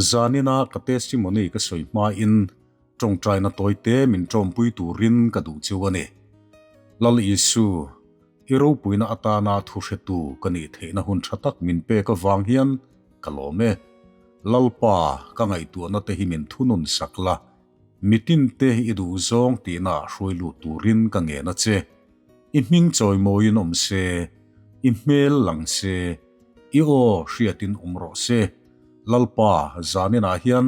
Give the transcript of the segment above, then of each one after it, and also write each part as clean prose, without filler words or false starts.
Zanina ka testimony ka sawi hmain tawngtaina tawite min tawmpui turin ka duh cheu a ni. Lal Isu, i ropuina atana thu hretu ka nih theihna hun tha tak min pek avang hian ka lawm e. Lalpa, ka ngaihtuahna te hi min thunun sak la, mitin te i duh zawng tihna ah hruai lut turin ka ngen a che. I hming chawimawiin awm se, i hmel lang se, i aw hriatin awm rawh se. Lalpa, zaninah hian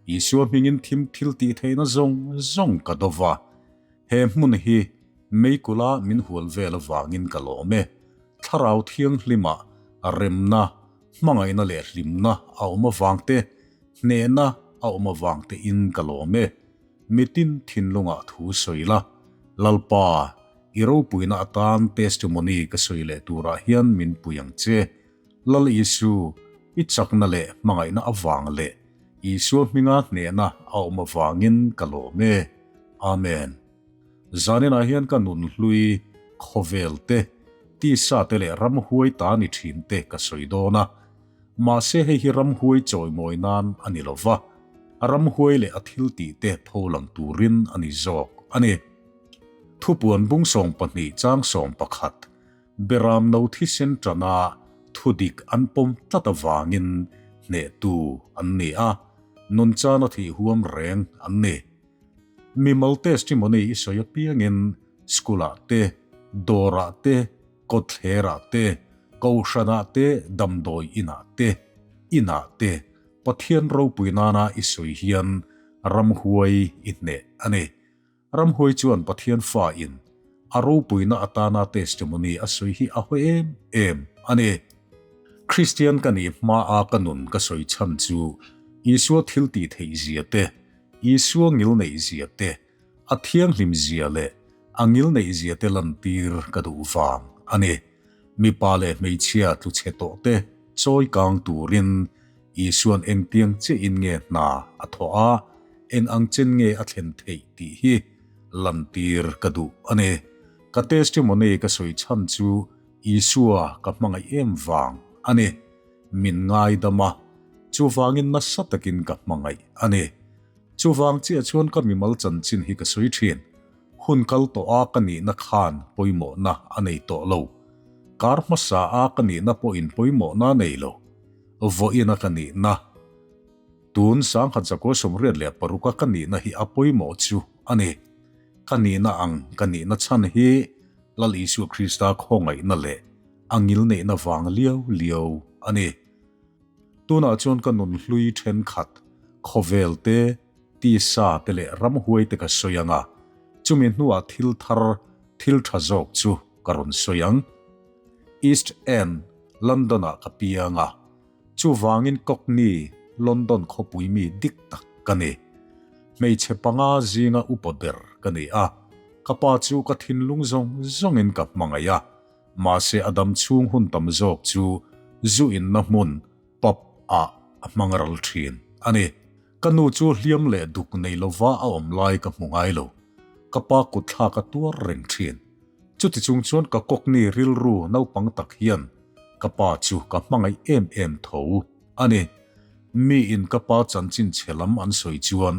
Isua hmingin thim thil tih theihna zawng zawng ka do va. He hmun hi meikula min hual vel avangin ka lawm e. Thlarau Thianghlima remna, hmangaihna leh hlimna a awm avang te, hnehna a awm avang tein ka lawm e. Mitin thinlungah thu sawi la, Lalpa, i ropuina atan testimony ka sawi leh turah hian min pui ang che. Lal Isu, i chakna leh hmangaihna avang leh Isua hminga hnehna a awm avangin ka lawm e. Amen. Zaninah hian ka nun hlui, khawvel te, tisa te leh ramhuai ta ni thin te ka sawi dawn a. Mahse hei hi ramhuai chawimawi nan a ni lo va, ramhuai leh a thiltih te pholang turin a ni zawk a ni. Thupuan bung 12 chang 11 Beram no thisen tana thudik an pawm tlat avangin hnehtu an ni a, nunchana thih huam reng an ni. Mimal testimony i sawi apiangin school-ah te, dawrah te, kawtthlerah te, kohhranah te, damdawi inah te, inah te Pathian ropui nana i sawi hian ramhuai i hneh a ni. Ramhuai chuan Pathian fa in a ropuina atana testimony a sawi hi a hawi em em a ni. Kristian ka nih hma a ka nun ka sawi chhan chu Isua thil tih theih zia te, Isua ngil neih zia te, a thianghlim zia leh a ngil neih zia te lantir ka duh vang a ni. Mipa leh hmeichhia tlu chhe tawh te chawi kang turin Isua'n engtiang chiahin nge hna a thawh a, eng ang chen nge a thlen theih tih hi lantir ka duh a ni. Ka testimony ka sawi chhan chu Isua ka hmangaih em vang a ni. Min ngaidam a, chuvangin nasa takin ka hmangaih a ni. Chuvang chiah chuan ka mimal chanchin hi ka sawi thin. Hun kal tawh a ka nihna khan pawimawhna a nei tawh lo. Kar hmasa a ka nihna pawhin pawimawhna a nei lo. Vawiin a ka nihna. Tun 1986 a ka nihna hi a pawimawh chu a ni. Ka nihna ang ka nihna chhan hi Lal Isua Krista khawngaihna leh a ngilneihna vang liau liau a ni. Tunah chuan ka nun hlui thenkhat, khawvel te, tisa te leh ramhuai te ka sawi ang a, chumi hnuah thil thar, thil tha zawk chu ka rawn sawi ang. East End, London-ah ka piang a, chuvangin Cockney, London khawpui mi dik tak ka ni. Hmeichhe panga zinga upa ber ka ni a, ka pa chu ka thinlung zawng zawngin ka hmangaih a, Mahse a dam chhung hun tam zawk chu zu inna hmun, pub, ah a hmang ral thin a ni. Ka nu chu hliam leh duk nei lova a awm lai ka hmu ngai lo. Ka pa kutthlak a tuar reng thin. Chuti chung chuan ka kawkni rilru naupang tak hian ka pa chu ka hmangaih em em tho a ni. Mi in ka pa chanchin chhe lam an sawi chuan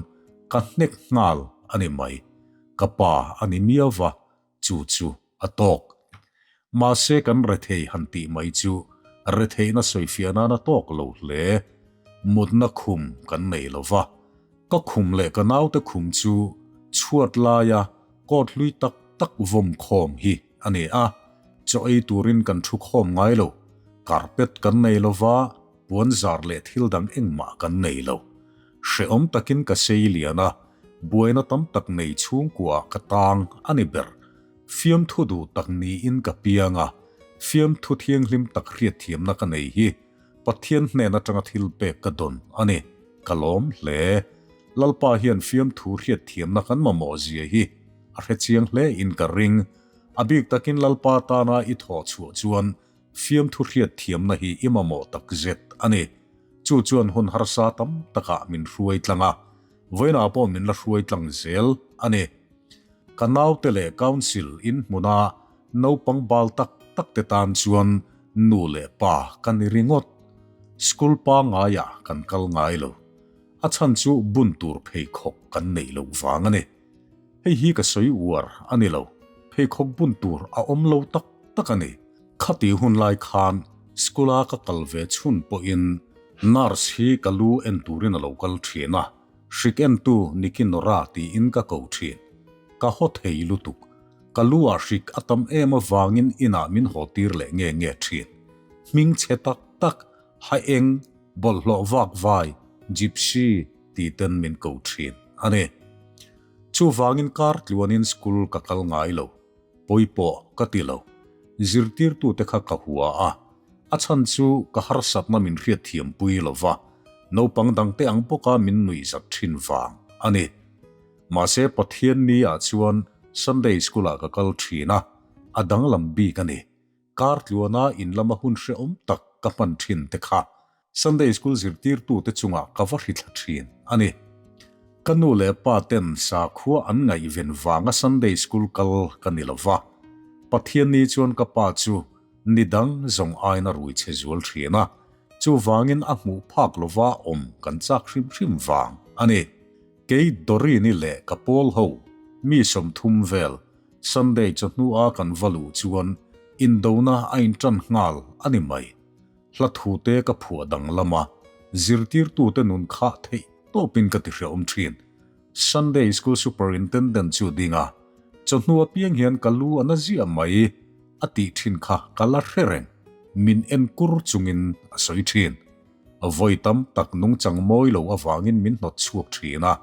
ka hnek nghal a ni mai. Ka pa a ni miau va, Chu chu a tawk. Mahse kan rethei han tih mai chu retheihna sawifiah nan a tawk lo hle. Mutna khum kan nei lo va. Ka khum leh ka naute khum chu chhuat laia coat hlui tak tak vawm khawm hi a ni a. Chaw ei turin kan thu khawm ngai lo. Carpet kan nei lo va, puanzar leh thil dang engmah kan nei lo. Hrehawm takin ka sei lian a, buaina tam tak nei chhungkuaah ka tang a ni ber. Fiamthu duh tak niin ka piang a, fiamthu thianghlim tak hriatthiamna ka nei hi Pathian hnen atanga thil pek ka dawn a ni. Ka lawm hle. Lalpa hian fiamthu hriatthiamna kan mamawh zia hi a hrechiang hle in ka ring. A bik takin Lalpa tana i thawh chhuah chuan Fiamthu hriatthiamna hi i mamawh tak zet a ni. Chu chuan hun harsa tam takah min hruai tlang a, vawiinah pawh min la hruai tlang zel a ni. Ka naute leh Council in hmuna naupang bal tak tak te tan chuan nu leh pa ka ni ringawt. School pangaiah kan kal ngai lo. A chhan chu bun tur pheikhawk kan neih loh vang a ni. Hei hi ka sawi uar a ni lo, pheikhawk bun tur a awm lo tak tak a ni. Khati hun lai khan school a ka kal ve chhun pawhin nurse hi ka lu en turin a lo kal thin a, hrik entu Nikinora tiin ka ko thin. Ka haw thei lutuk. Ka lu ah hrik a tam em avangin inah min haw tir leh nge nge thin. Hming chhe tak tak, ha eng, bawlhhlawh vak vai, gypsy tih ten min ko thin a ni. Chuvangin kar tluanin school ka kal ngai lo. Pawi pawh ka ti lo. Zirtirtute kha ka hua a, a chhan chu ka harsatna min hriatthiam pui lo va, naupang dangte ang bawka min nuihzat thin vang a ni. Mahse Pathian ni ah chuan Sunday School ah ka kal thin a, a danglam bik a ni. Kar tluana in lama hun hrehawm tak ka hman thin te kha Sunday School zirtirtute chungah ka va hrithla thin a ni. Ka nu leh pa ten sakhua an ngaihven vanga Sunday School kal ka ni lo va. Pathian ni chuan ka pa chu ni dang zawng aina rui che zual thin a, chuvangin a hmuh phak lova awm kan chak hrim hrim vang a ni. Kei Dorini leh ka pawl ho mi 30 vel Sunday chawhnu a kan va luh chuan indona a intan nghal a ni mai. Hla thute ka phuah danglam a, zirtirtute nun kha theih tawpin ka ti hrehawm thin. Sunday School Superintendent chu ding a, chawhnu apiang hian ka lu a na ziah mai a tih thin kha ka la hre reng, min enkur chungin a sawi thin. Vawi tam tak nungchang mawi lo avangin min hnawt chhuak thin a,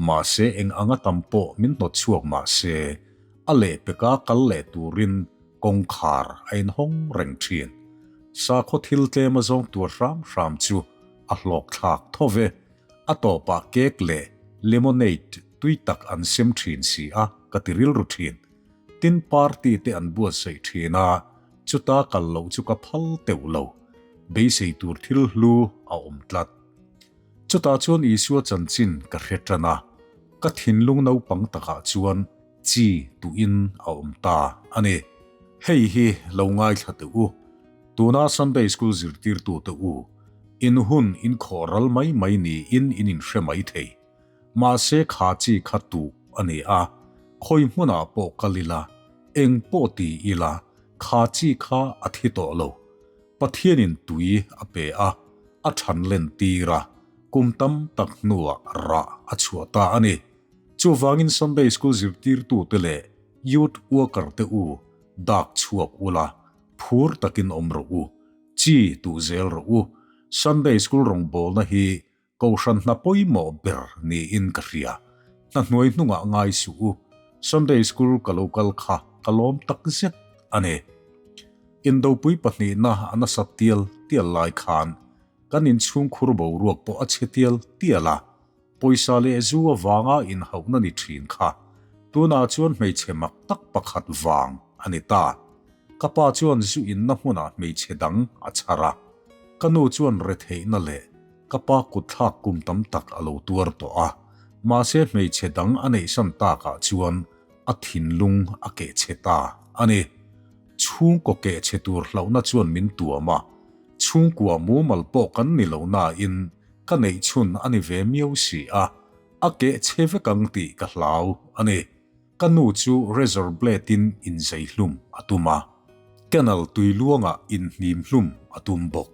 mahse eng anga tam pawh min hnawt chhuak mahse a lehpeka kal leh turin kawngkhar a inhawng reng thin. Sakhaw thil tlem a zawng tur hram hram chu a hlawk thlak tho ve. A tawpah cake leh lemonade tui tak an sem thin si a ka ti rilru thin. Tin party te an buatsaih thin a, chuta kal loh chu ka phal teuh lo. Beisei tur thil hlu a awm tlat. Chutah chuan Isua chanchin ka hre tan a, ka thinlung naupang takah chuan chi tuhin a awm ta a ni. Hei hi lo ngaithla teh u, tuna Sunday School zirtirtute u, in hun in khawh ral mai mai niin in inhre mai thei. Mahse kha chi kha tuh a ni a, khawi hmunah pawh kal ila, eng pawh ti ila, kha chi kha a thi tawh lo. Pathianin tui a pe a, a than len tir a, kum tam tak hnuah rah a chhuah ta a ni. Chuvangin Sunday School zirtirtute leh Youth Worker te u dak chhuak ula, phur takin awm rawh u, chi tuh zel rawh u. Sunday School rawngbawlna hi Kohhran hna pawimawh ber niin ka hria. Hna hnuai hnungah ngai suh u. Sunday School ka lo kal kha ka lawm tak zet a ni. Indopui pahnihna a nasat tial tial lai khan kan inchhungkhur boruak pawh a chhe tial tial a. Pawisa leh zu avanga inhauhna ni thin kha tunah chuan hmeichhe mak tak pakhat vang a ni ta. Ka pa chuan zu inna hmunah hmeichhe dang a chhar a, ka nu chuan retheihna leh ka pa kutthlak kum tam tak a lo tuar tawh a, mahse hmeichhe dang a neihsan takah chuan a thinlung a kehchhe ta a ni. Chhungkaw kehchhe tur hlauhna chuan min tuam a, chhungkua mumal pawh kan ni lo nain Ka neih chhun a ni ve miau si a, a keh chhe vek ang tih ka hlau a ni. Ka nu chu razor blade in inzei hlum a tum a, canal tui luangah inhnim hlum a tum bawk.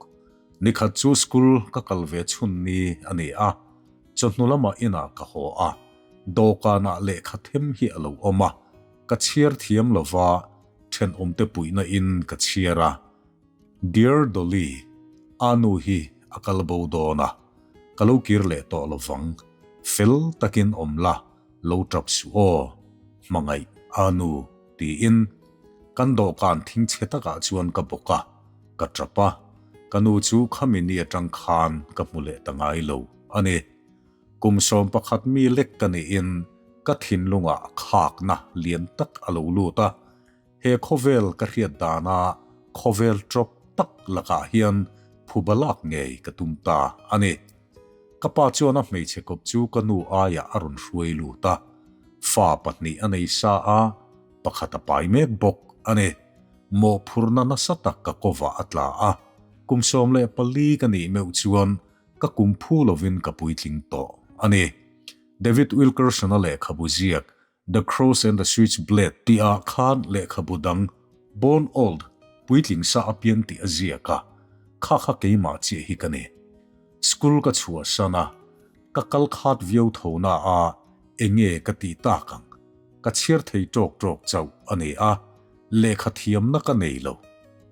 Nikhat chu school ka kal ve chhun ni a ni a, chawhnu lamah inah ka haw a, dawhkanah lehkha them hi a lo awm a, ka chhiar thiam lova thenawmte puihna in ka chhiar a. Dear Dolly, a nu hi a kal bo dawn a, ka lo kir leh tawh lo vang. Fel takin awm la, lo tap suh aw, hmangaih a nu, tiin kan dawhkan thing chhe takah chuan ka bawk a, ka tap a, ka nu chu khami ni atang khan ka hmu leh ta ngai lo a ni. Kum 11 mi lek ka niin ka thinlungah khakna lian tak a lo lut a, He khawvel ka hriat dana khawvel tawp tak lakah hian phuba lak ngei ka tum ta a ni. Ka pa chuan a hmeichhe kawp chu ka nu aiah a rawn hruai lut a, fa pahnih a nei sa a, pakhat a pai mek bawk a ni. Mawhphurhna nasa tak ka kawvah a tla a, kum 14 ka nih meuh chuan. Ka kum phu lovin ka puitling tawh a ni. David Wilkerson-a lehkhabu ziak The Cross and the Switchblade tihah khan lehkhabu dang Born Old, puitling sa a piang tih a ziak a, kha kha keimah chiah hi ka ni. School ka chhuahsan a, ka kal khat viau tho na a, enge ka tih tak ang? Ka chhiar thei tawk tawk chauh a ni a, lehkha thiamna ka nei lo,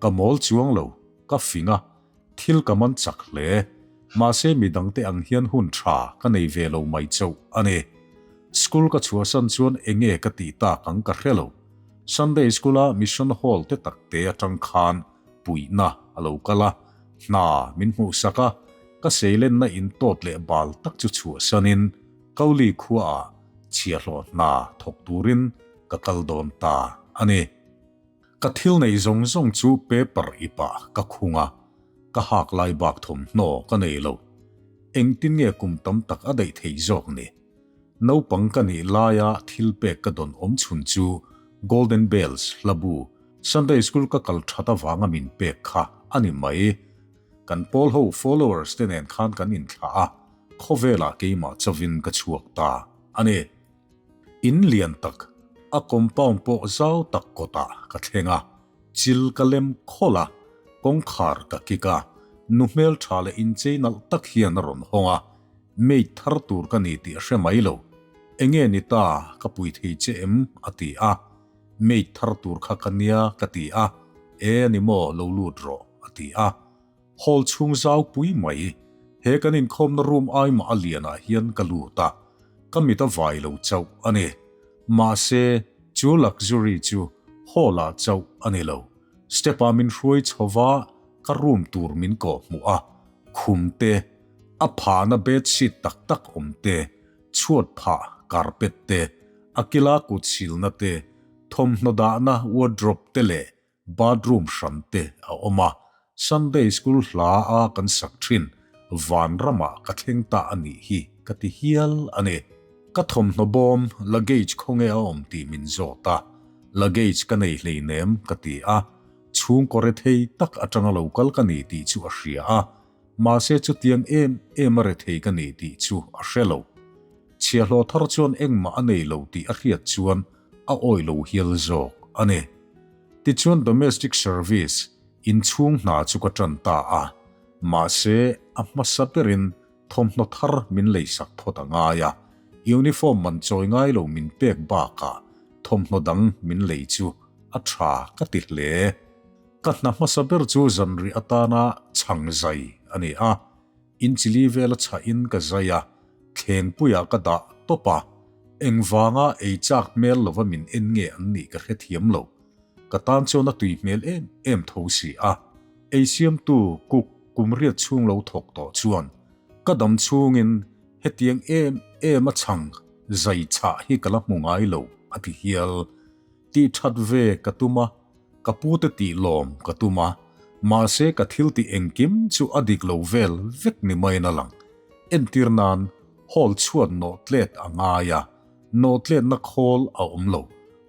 ka mawl chuang lo, ka fing a, Thil ka man chak hle. Mahse midangte ang hian hun tha ka nei ve lo mai chauh a ni. School ka chhuahsan chuan enge ka tih tak ang ka hre lo. Sunday School a Mission Hall te tak te atang khan puihna a lo kal a, hna min hmuhsak a, ka seilenna in tawt leh bal tak chu chhuahsanin Kauli khuaah chhiahhlawh hna thawk turin ka kal dawn ta a ni. Ka thil nei zawng zawng chu paper ipah ka khung a, ka hak lai bak thawmhnaw ka nei lo. Engtin nge kum tam tak a daih theih zawk ni? Naupang ka nih laia thil pek ka dawn awm chhun chu Golden Bells hlabu Sunday School ka kal that avanga min pek kha a ni mai. Kan pawl ho followers te nen khan kan inthlah a, khawvelah keimah chauhin ka chhuak ta a ni. In lian tak, a compound pawh zau tak kawtah ka thleng a, chil ka lem khawlh a, kawngkhar ka kik a, nu hmeltha leh inchei nalh tak hian a rawn hawng a, maid thar tur ka ni tih a hre mai lo. Enge ni ta, ka pui thei che em? a ti a, maid thar tur kha ka nia ka ti a, e ni maw lo lut rawh a ti a. Hall chhung zau pui mai, he kan inkhawmna room ai mah a lianah hian ka lut a, ka mit a vai lo chauh a ni. Mahse, chu luxury chu hall-ah chauh a ni lo. Step-ah min hruai chho va, ka room tur min kawh hmuh a, khum te, a phahna bedsheet tak tak awm te, chhuat phah carpet te, a kila kut silna te, thawmhnaw dahna wardrobe te leh Bathroom hran te a awm a, Sunday School hla a kan sak thin vanramah ka thleng ta a nih hi ka ti hial a ni. Ka thawmhnaw bawm, luggage khawnge a awm tih min zawt a, luggage ka nei hleinem ka ti a, chhungkaw rethei tak atanga lo kal ka ni tih chu a hria a, mahse chutiang em em a rethei ka ni tih chu a hre lo. Chhiahhlawh thar chuan engmah a nei lo tih a hriat chuan a awih lo hial zawk a ni. Tichuan domestic service inchhung hna chu ka tan ta a, mahse a hmasa berin thawmhnaw thar min leisak phawt a ngai a, uniform man chawi ngai lo min pek bakah thawmhnaw dang min lei chu a tha ka ti hle. Ka hna hmasa ber chu zanriah atana chhang zai a ni a, Inchili vela chhahin ka zai a, thlengpuiah ka dah tawp a, engvanga ei chak hmel lova min en nge an nih ka hrethiam lo. Ka tan chuan a tui hmel em em tho si a, ei siamtu cook kum riat chhung lo thawk tawh chuan ka dam chhungin hetiang em em a chhang zai chhah hi ka la hmu ngai lo a ti hial. Tih that ve ka tum a, Ka pute tih lawm ka tum a, mahse ka thil tih engkim chu a dik lo vel vek ni maiin a lang. Entir nan, hall chhuat nawh tlet a ngai a, nawh tletna khawl a awm lo.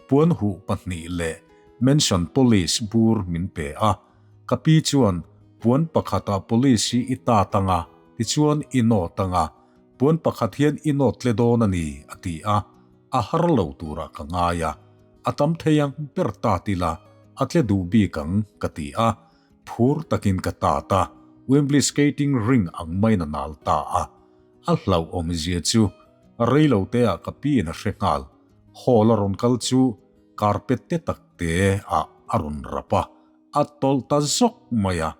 Puan huh pahnih leh mansion polish bur min pe a, ka pi chuan puan pakhatah polish hi i tat ang a, tichuan i nawt ang a, puan pakhat hian i nawt tle dawn a ni, a ti a, a har lo turah ka ngai a. A tam thei ang ber ta tila a tle duh bik ang ka ti a, phur takin ka tat a, Wembley skating ring ang maiin a nal ta a. A hlauhawm zia chu rei lo te ah ka piin a hre nghal, hall a rawn kal chu carpet te tak te ah a rawn rap a, a tawlh ta zawk mai a,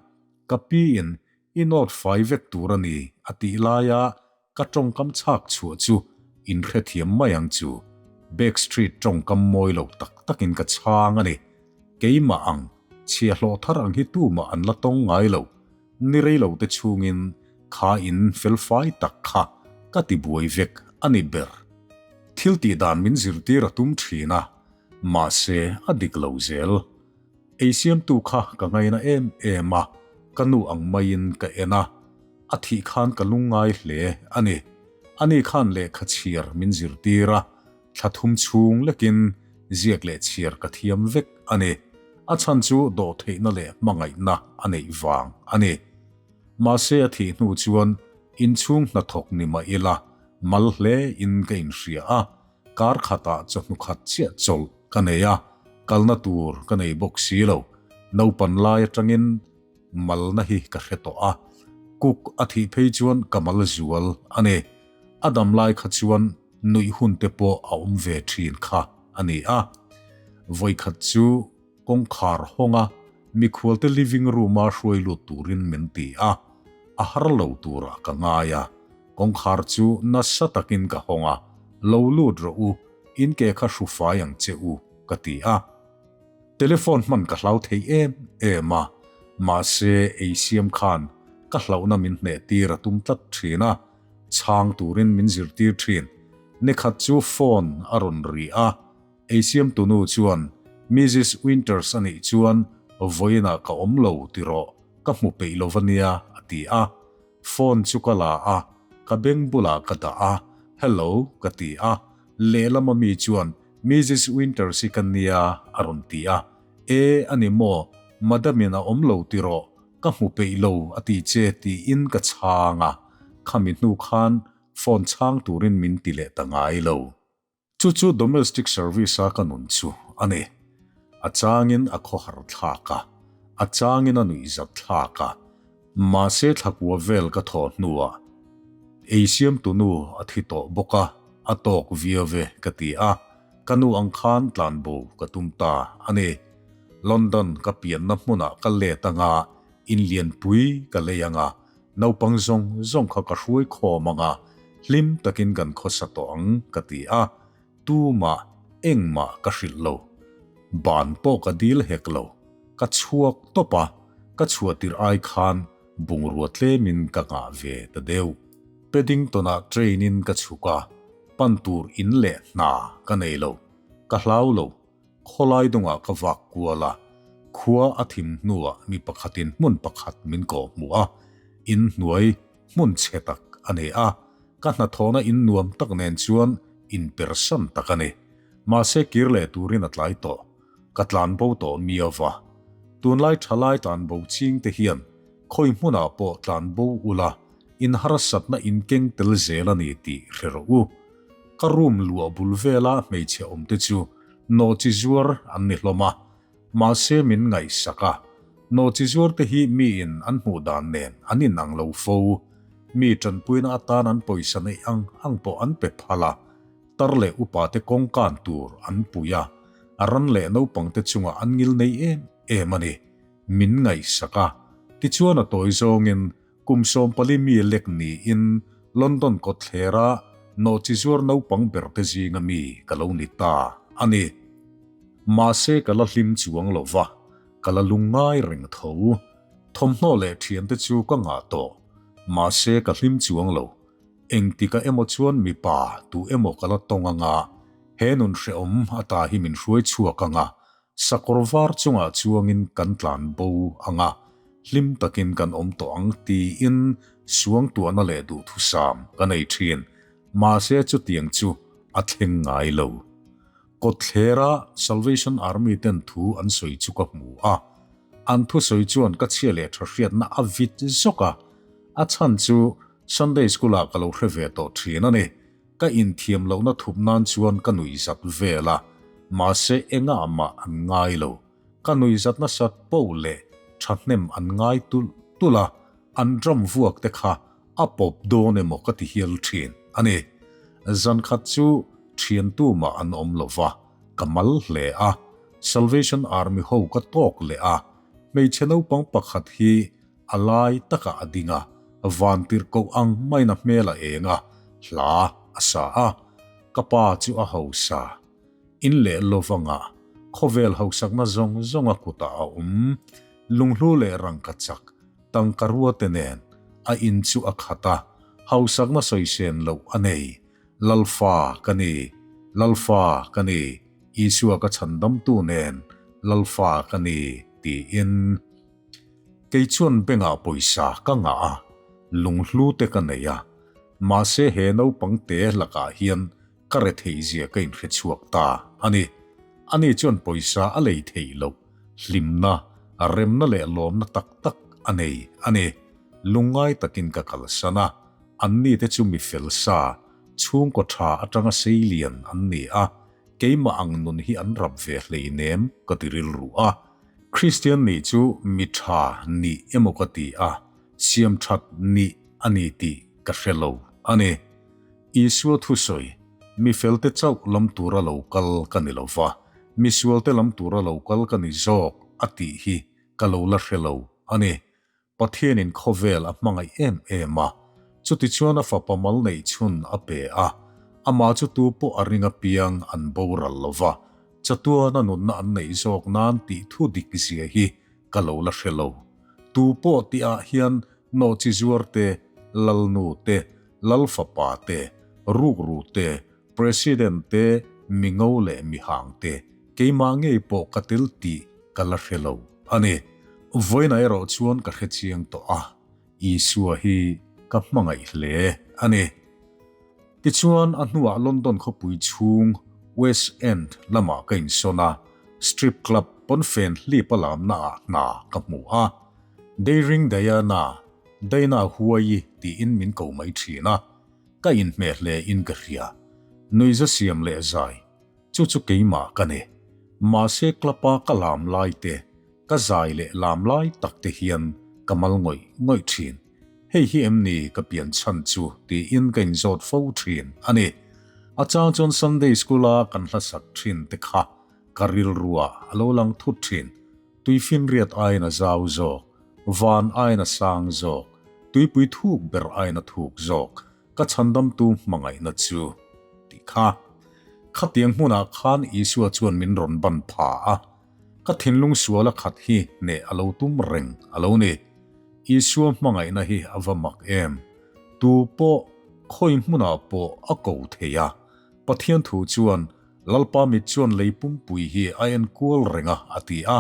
ka piin i nawt fai vek tur a ni a tih laia Ka tawngkam chhak chhuah chu in hrethiam mai ang chu. Back Street tawngkam mawi lo tak takin ka chhang a ni. Keimah ang, chhiahhlawh thar ang hi tumah an la tawng ngai lo. Ni rei lo te chhungin kha in felfai tak kha ka ti buai vek a ni ber. Thil tih dan min zirtir a tum thin a, mahse a dik lo zel. Ei siamtu kha ka ngaina em em a, ka nu ang maiin ka en a. A thih khan ka lungngai hle a ni. Ani khan lehkha chhiar min zirtir a, thla thum chhung lekin ziak leh chhiar ka thiam vek a ni. A chhan chu dawhtheihna leh hmangaihna a neih vang a ni. Mahse a thih hnu chuan Inchhung hnathawk ni mah ila, mal hle in ka inhria a, kar khatah chawhnu khat chiah chawlh ka nei a, kalna tur ka nei bawk si lo. Naupan lai atangin malna hi ka hre tawh a, cook a thih phei chuan ka mal zual a ni. A dam lai kha chuan nuih hun te pawh a awm ve thin kha a ni a. Vawikhat chu kawngkhar hawnga mikhualte living room-a hruai lut turin min ti a, a har lo turah ka ngai a. Kawngkhar chu nasa takin ka hawng a, Lo lut rawh u, in ke kha hru fai ang che u, ka ti a. Telephone hman ka hlau thei em em a, mahse ei siam khan ka hlauhna min hneh tir a tum tlat thin a, chhang turin min zirtir thin. Nikhat chu phone a rawn ri a, ei siam tunu chuan Mrs Winters a nih chuan vawiinah ka awm lo ti rawh, ka hmu peih lo va nia a ti a. Phone chu ka la a, ka beng bulah ka dah a, Hello ka ti a, lehlam ami chuan Mrs Winters hi ka nia a rawn ti a, E a ni maw, Madam in a awm lo ti rawh, ka hmu peih lo a ti che tiin ka chhang a, khami hnu khan phone chhang turin min ti leh ta ngai lo. Chu chu domestic service a ka nun chu a ni. A changin a khawhar thlak a, a changin a nuihzat thlak a, mahse thlakua vel ka thawh hnuah ei siamtu nu a thi tawh bawk a, a tawk viau ve ka ti a, ka nu ang khan tlanbo ka tum ta a ni. London ka pianna hmunah ka let anga inlianpui ka lei anga Naupang zawng zawng kha ka hruai khawm ang a, hlim takin kan khawsa tawh ang ka ti a, tumah engmah ka hrilh lo. Ban pawh ka dil hek lo, ka chhuak tawp a, ka chhuah tirh ai khan bungrua tlemin ka nghah ve ta deuh. Paddington-ah train-in ka chhuk a, pan tur in leh hna ka nei lo, ka hlau lo. Khawlai dungah ka vak kual a, khua a thim hnuah mi pakhatin hmun pakhat min kawh hmuh a, in hnuai hmun chhe tak a ni a, ka hnathawhna in nuam tak nen chuan in persan tak a ni. Mahse kir leh turin a tlai tawh, ka tlan bo tawh miau va. Tunlai thalai tlan bo ching te hian khawi hmunah pawh tlan bo ula in harsatna in keng tel zel a ni tih hre rawh u. Ka room luah bul vela hmeichhe awm te chu nawhchi zuar an ni hlawm a, mahse min ngaihsak a, nawhchi zuar te hi miin an hmuh dan nen an inang lo fo. Mi tanpuina atan an pawisa neih ang ang pawh an pe phal a, tar leh upa te kawngkan tur an pui a, a ran leh naupang te chungah an ngil nei em em a ni. Min ngaihsak a, tichuan a tawi zawngin Kum 14 mi lek niin London kawtthlera nawhchi zuar naupang ber te zinga mi ka lo ni ta a ni. Mahse ka la hlim chuang lo va, ka la lungngai reng tho. Thawmhnaw leh thiante chu ka ngah tawh, mahse ka hlim chuang lo. Engtika emaw chuan mipa tu emaw ka la tawng anga, he nun hrehawm ata hi min hruai chhuak anga, Sakawr var chungah chuangin kan tlan bo ang a, hlim takin kan awm tawh ang tiin suangtuahna leh duhthusam ka nei thin. Mahse chutiang chu a thleng ngai lo. Kawtthlera Salvation Army ten thu an sawi chu ka hmu a, an thusawi chuan ka chhia leh tha hriatna a vit zawk a, a chhan chu Sunday School-ah ka lo hre ve tawh thin a ni. Ka inthiam lohna thup nan chuan ka nuihzat vel a, mahse engah mah an ngai lo. Ka nuihzat nasat poh leh thahnem an ngai tulh tulh a, an drum vuak te kha a pawp dawn emaw ka ti hial thin a ni. Zankhat chu thiantu mah an awm lo va, ka mal hle a, Salvation Army ho ka tawk leh a, hmeichhe naupang pakhat hi A lai takah a ding a, vantirhkoh ang maiin a hmel a eng a, hla a sa a. Ka pa chu a hausa. In leh lovanga khawvel hausakna zawng zawng a kutah a awm. Lunghlu leh rangka chak, tangka ruate nen a in chu a khat a, hausakna sawisen loh a nei. Lalfa ka ni, Lalfa ka ni, Isua ka chhandamtu nen Lalfa ka ni, tiin. Kei chuan bengah pawisa ka ngah a, lunghlu te ka nei a, mahse he naupang te lakah hian ka retheihzia ka inhre chhuak ta a ni. Ani chuan pawisa a lei theih loh, hlimna, remna leh lawmna tak tak a nei a ni. Lungngai takin ka kalsan a. Anni te chu mi fel sa, chhungkaw tha atanga seilian an ni a, keimah ang nun hi an rap ve hleinem ka ti rilru a. Kristian nih chu mi tha nih emaw ka ti a, siam that nih a ni tih ka hre lo a ni. Isua thusawi, Mi felte chauh lam tura lo kal ka ni lo va, mi sualte lam tura lo kal ka ni zawk a tih hi ka lo la hre lo a ni. Pathianin khawvel a hmangaih em em a, chutichuan a fapa mal neih chhun a pe a, amah chu tu pawh a ring apiang an boral lo va, chatuana nunna an neih zawk nan tih thu dik zia hi ka lo la hre lo. Tu pawh tihah hian nawhchi zuar te, lalnu te, lalfapa te, rukru te, president te, mingo leh mihang te, keimah ngei pawh ka tel tih ka la hre lo a ni. Vawiinah erawh chuan ka hre chiang tawh a, Isua hi ka hmangaih hle a ni. Tichuan a hnuah London khawpui chhung West End lamah ka insawn a, strip club pawnfen hlip a lamna ah hna ka hmu a. Daring Diana, Daina Huaii tiin min ko mai thin a, ka inhmeh hle in ka hria. Nuihza siam leh zai, chu chu keimah ka ni. Mahse club a ka lam lai te, ka zai leh lam lai tak te hian ka mal ngawih ngawih thin. Hei hi em ni ka pian chhan chu tiin ka inzawt fo thin a ni. A chang chuan Sunday School a kan hlasak thin te kha ka rilrua a lo lang thut thin. Tuifinriat aiin a zau zawk, van aiin a sang zawk, tuipui thuk ber aiin a thuk zawk, ka chhandamtu hmangaihna chu tih kha. Khatiang hmunah khan Isua chuan min rawn ban pha a. Ka thinlung sual a khat hi hneh a lo tum reng a lo ni. Isua hmangaihna hi a va mak em! Tu pawh, khawi hmunah pawh a ko thei a. Pathian thu chuan, Lalpa mit chuan lei pumpui hi a en kual reng a, a ti a.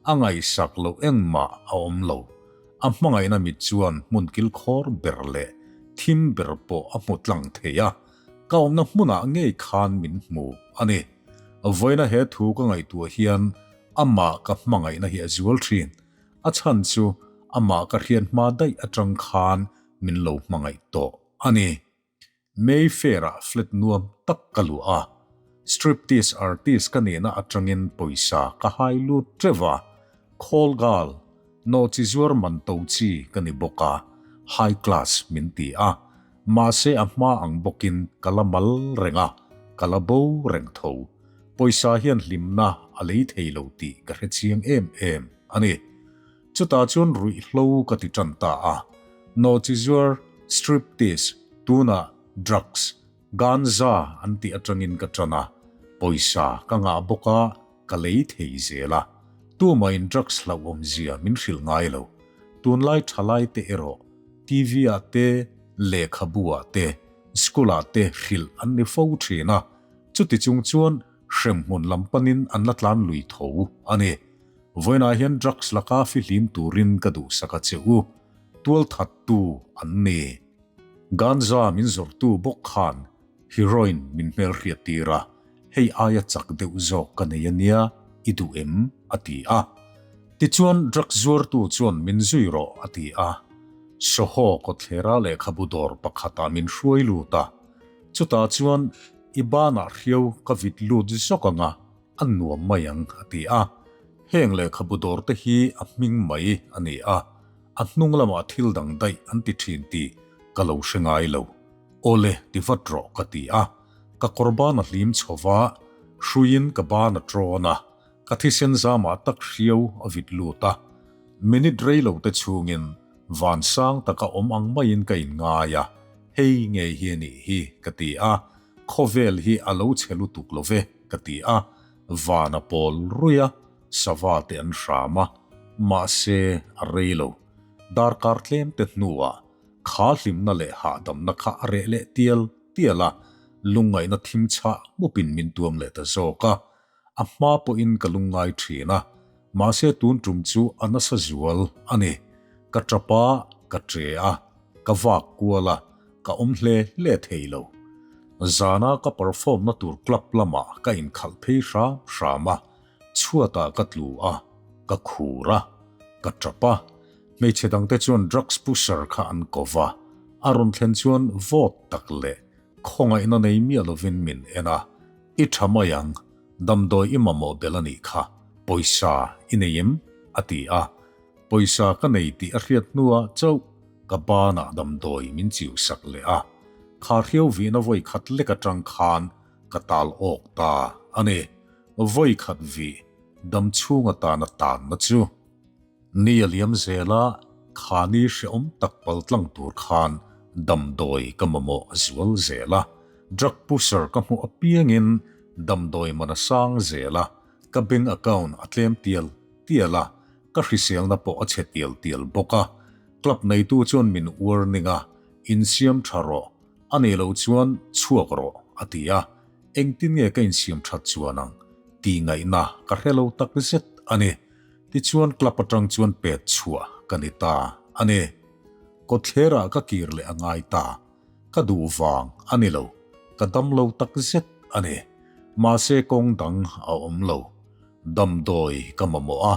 A ngaihsak loh engmah a awm lo. A hmangaihna mit chuan hmun kilkhawr ber leh thim ber pawh a hmu tlang thei a. Ka awmna hmunah ngei khan min hmu a ni. Vawiina he thu ka ngaihtuah hian amah ka hmangaihna hi a zual thin. A chhan chu amah ka hriat hma daih atang khan min lo hmangaih tawh a ni. Mayfair-ah flat nuam tak ka luah a, striptease artist ka nihna atangin pawisa ka hai lut teuh a, call girl, nawhchi zuar man to chi ka ni bawk a, high class min ti a. Mahse a hma ang bawkin ka la mal reng a, ka la bo reng tho. Pawisa hian hlimna a lei thei lo tih ka hre chiang em em a ni. Chutah chuan ruihhlo ka ti tan ta a, nawhchizuar, striptease, tunah drugs, ganza an tih atangin ka tan a, pawisa ka ngah bawk a, ka lei thei zel a. Tumahin drugs hlauhawmzia min hrilh ngai lo. Tunlai thalai te erawh TV ah te, lehkhabu ah te, school ah te hrilh an ni fo thin a, chuti chung chuan hremhmun lam panin an la tlan lui tho a ni. Vawiinah hian drugs laka fihlim turin ka duhsak a che u, tualthattu an ni. Ganja min zawrhtu bawk khan heroin min hmelhriat tir a, hei aia chak deuh zawk ka nei a nia, i duh em? a ti a. Tichuan drugs zuartu chuan min zui rawh a ti a. Soho kawthlera lehkhabu dawr pakhatah min hruai lut a. Chutah chuan i banah hriau ka vit lut zawk ang a, a nuam mai ang a ti a. Heng lehkhabu dawr te hi a hming mai a ni a, a hnung lamah thil dang daih an ti thin tih ka lo hre ngai lo. Awle ti vat rawh ka ti a, ka kawr ban a hlim chho va, hruiin ka ban a ṭawn a, ka thisen zamah tak hriau a vit lut a. Minute rei lo te chhungin van sang taka awm ang maiin ka inngai a, hei ngei hi a nih hi ka ti a, khawvel hi a lo chhe lutuk lo ve ka ti a, van a pawl ruih a, sava te an hram a, mahse a rei lo. Darkar tlem te hnuah Kha hlimna leh hahdamna kha a reh leh tial tial a, lungngaihna thim chhah mupin min tuam leh ta zawk a. A hma pawhin ka lungngai thin a, mahse tun tum chu a nasa zual a ni. Ka tap a, ka che a, ka vak kual a, ka awm hle hle thei lo. Zana ka perform na tur club lamah ka inkhalh phei hram hram a, chhuatah ka tlu a, ka khur a, ka tap a. Hmeichhe dangte chuan drugs pusher kha an ko va. A rawn thlen chuan vawt tak leh khawngaihna nei miah lovin min en a, I tha mai ang, damdawi i mamawh belh a nih kha, pawisa i nei em? a ti a. Pawisa ka nei tih a hriat hnuah chauh ka banah damdawi min chiu sak leh a, kha hriau vihna vawi khat lek atang khan ka tal awk ta a ni. Vawi khat vih dam chhung atana tanna chu. Ni a liam zel a, kha ni hrehawm tak pal tlang tur khan damdawi ka mamawh zual zel a. Drug pusher ka hmuh apiangin damdawi man a sang zel a, ka bank account a tlem tial tial a, ka hriselna pawh a chhe tial tial bawk a. Club neitu chuan min warning a, Insiam tha rawh, a nih loh chuan chhuak rawh, a ti a. Engtin nge ka insiam that chuan ang tih ngaihna ka hre lo tak zet a ni. Tichuan club atang chuan pet chhuah ka ni ta a ni. Kawtthlerah ka kir leh a ngai ta. Ka duh vang a ni lo, ka dam lo tak zet a ni. Mahse kawng dang a awm lo. Damdawi ka mamawh a,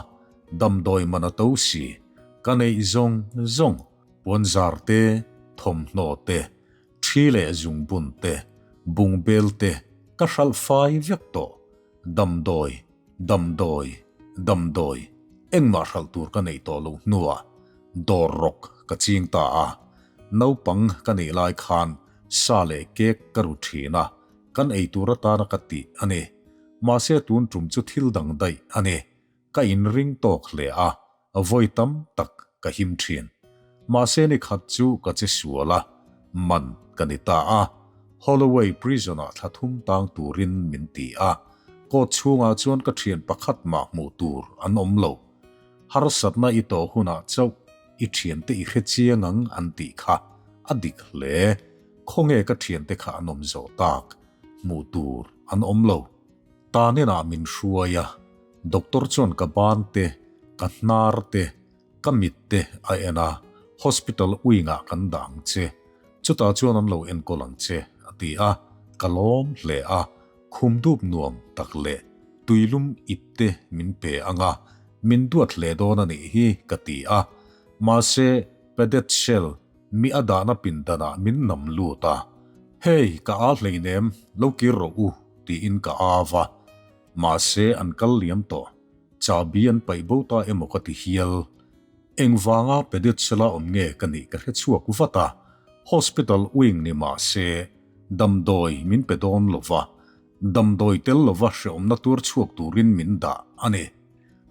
damdawi man a to si. Ka neih zawng zawng, puanzar te, thawmhnaw te, Thi leh zungbun te, bungbel te ka hralh fai vek tawh. Damdawi, damdawi, damdawi, engmah hralh tur ka neih tawh loh hnuah dawr rawk ka ching ta a. Naupang ka nih lai khan sa leh cake ka ru thin a, kan ei tur atana ka tih a ni. Mahse tun tum chu thil dang daih a ni. Ka inring tawk hle a, Vawi tam tak ka him thin. Mahse ni khat chu ka che sual a, man ka ni ta a. Holloway prison-ah thla thum tang turin min ti a. Court chhungah chuan ka thian pakhat mah hmuh tur an awm lo. Harsatna i tawh hunah chauh i thiante i hre chiang ang an tih kha a dik hle. Khawnge ka thiante kha an awm zawh tak? Hmuh tur an awm lo. Taninah min hruai a, doctor chuan ka ban te, ka hnar te, ka mit te a en a, hospital wing-ah kan dah ang che, chutah chuan an lo enkawl ang che, a ti a, ka lawm hle a, khum dup nuam tak leh tuilum ip te min pe ang a, min duat hle dawn a nih hi ka ti a, mahse padded cell Mi a dahna pindanah min nam lut a, Hey, ka a hleinem, lo kir rawh u, tiin ka au a. Mahse, an kal liam tawh. Chahbi an paih bo ta emaw ka ti hial. Engvanga Pedet Sela awm nge ka nih ka hre chhuak vat a, Hospital wing ni mah se, damdawi min pe dawn lo va, damdawi tel lova hreawmna tuar chhuak turin min dah a ni.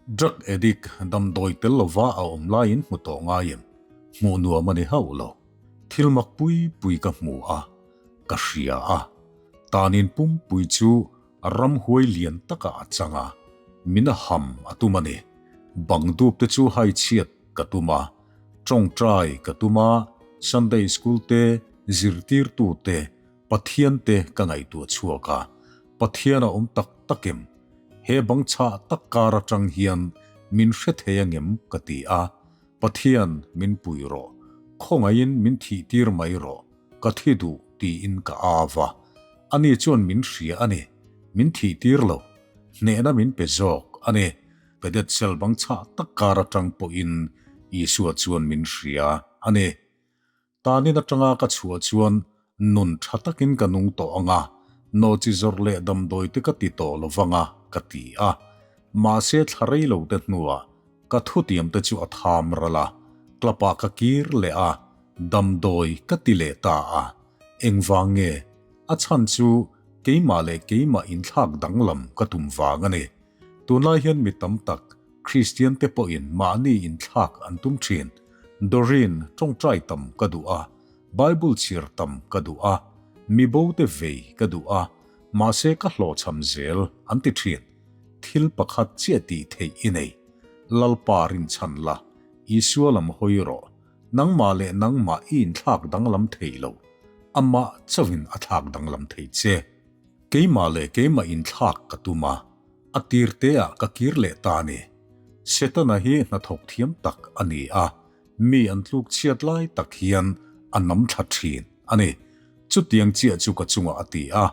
Drug addict damdawi tel lova a awm laiin hmu tawh ngai em? Hmuh nuam a ni hauh lo. Thil mak pui pui ka hmu a, ka hria a. Tanin pumpui chu ramhuai lian takah a chang a, min a ham a tum a ni. Bang dup te chu hai chhiat ka tum a, tawngtai ka tum a, Sunday school te, zirtirtu te, Pathian te ka ngaihtuah chhuak a, Pathian a awm tak tak em? He bang chhah tak kar atang hian min hre thei angem ka ti a, Pathian min pui rawh, khawngaihin min thih tir mai rawh, ka thi duh tiin ka au a, ani chuan min hria a ni, min thih tir lo, hnehna min pe zawk a ni, Pedet cell bang chhah tak kar atang pawhin Isua chuan min hria a ni. Tanin atanga ka chhuah chuan nun tha takin ka nung tawh ang a, nawhchi zawrh leh damdawi te ka ti tawh lo vang a, ka ti a. Mahse thla rei lo te hnuah ka thutiam te chu a tham ral a, club ah ka kir leh a, damdawi ka ti leh ta a. Engvang nge? A chhan chu keimah leh keimah inthlak danglam ka tum vang a ni. Tunlai hian mi tam tak Kristian te pawhin mahni inthlak an tum thin. Doreen, tawngtai tam ka duh a, Bible chhiar tam ka duh a, mibo te vei ka duh a, mahse ka hlawhchham zel an ti thin. Thil pakhat chiah tih theih i nei. Lalpa rinchhan la, Isua lam hawi rawh. Nangmah leh nangmah i inthlak danglam thei lo. Amah chauhin a thlak danglam thei che. Keimah leh keimah inthlak ka tum a, a tir te ah ka kir leh ta a ni. Setana hi hnathawk thiam tak a ni a, mi an tluk chhiat lai tak hian a nam thla thin a ni. Chutiang chiah chu ka chungah a ti a,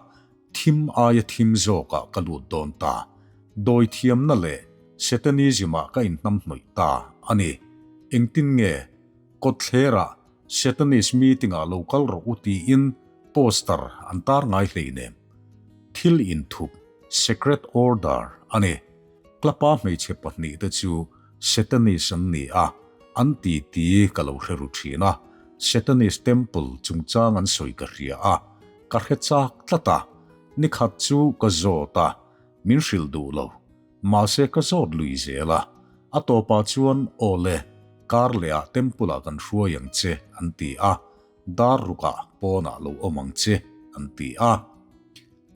thim aia thim zawkah ka lut dawn ta. Dawi thiamna leh Setanism ah ka inhnamhnawih ta a ni. Engtin nge? Kawtthlerah. Satanist meeting ah lo kal rawh u tiin poster an tar ngai hleinem. Thil inthup, secret order, a ni. Club-a hmeichhe pahnihte chu Satanist an ni a, an titi ka lo hre ru thin a, Satanist temple chungchang an sawi ka hria a, ka hre chak tlat a, nikhat chu ka zawt a, min hrilh duh lo. Mahse ka zawt lui zel a, a tawpah chuan aw le, kar lehah temple ah kan hruai ang che an ti a, dar rukah pawnah lo awm ang che an ti a.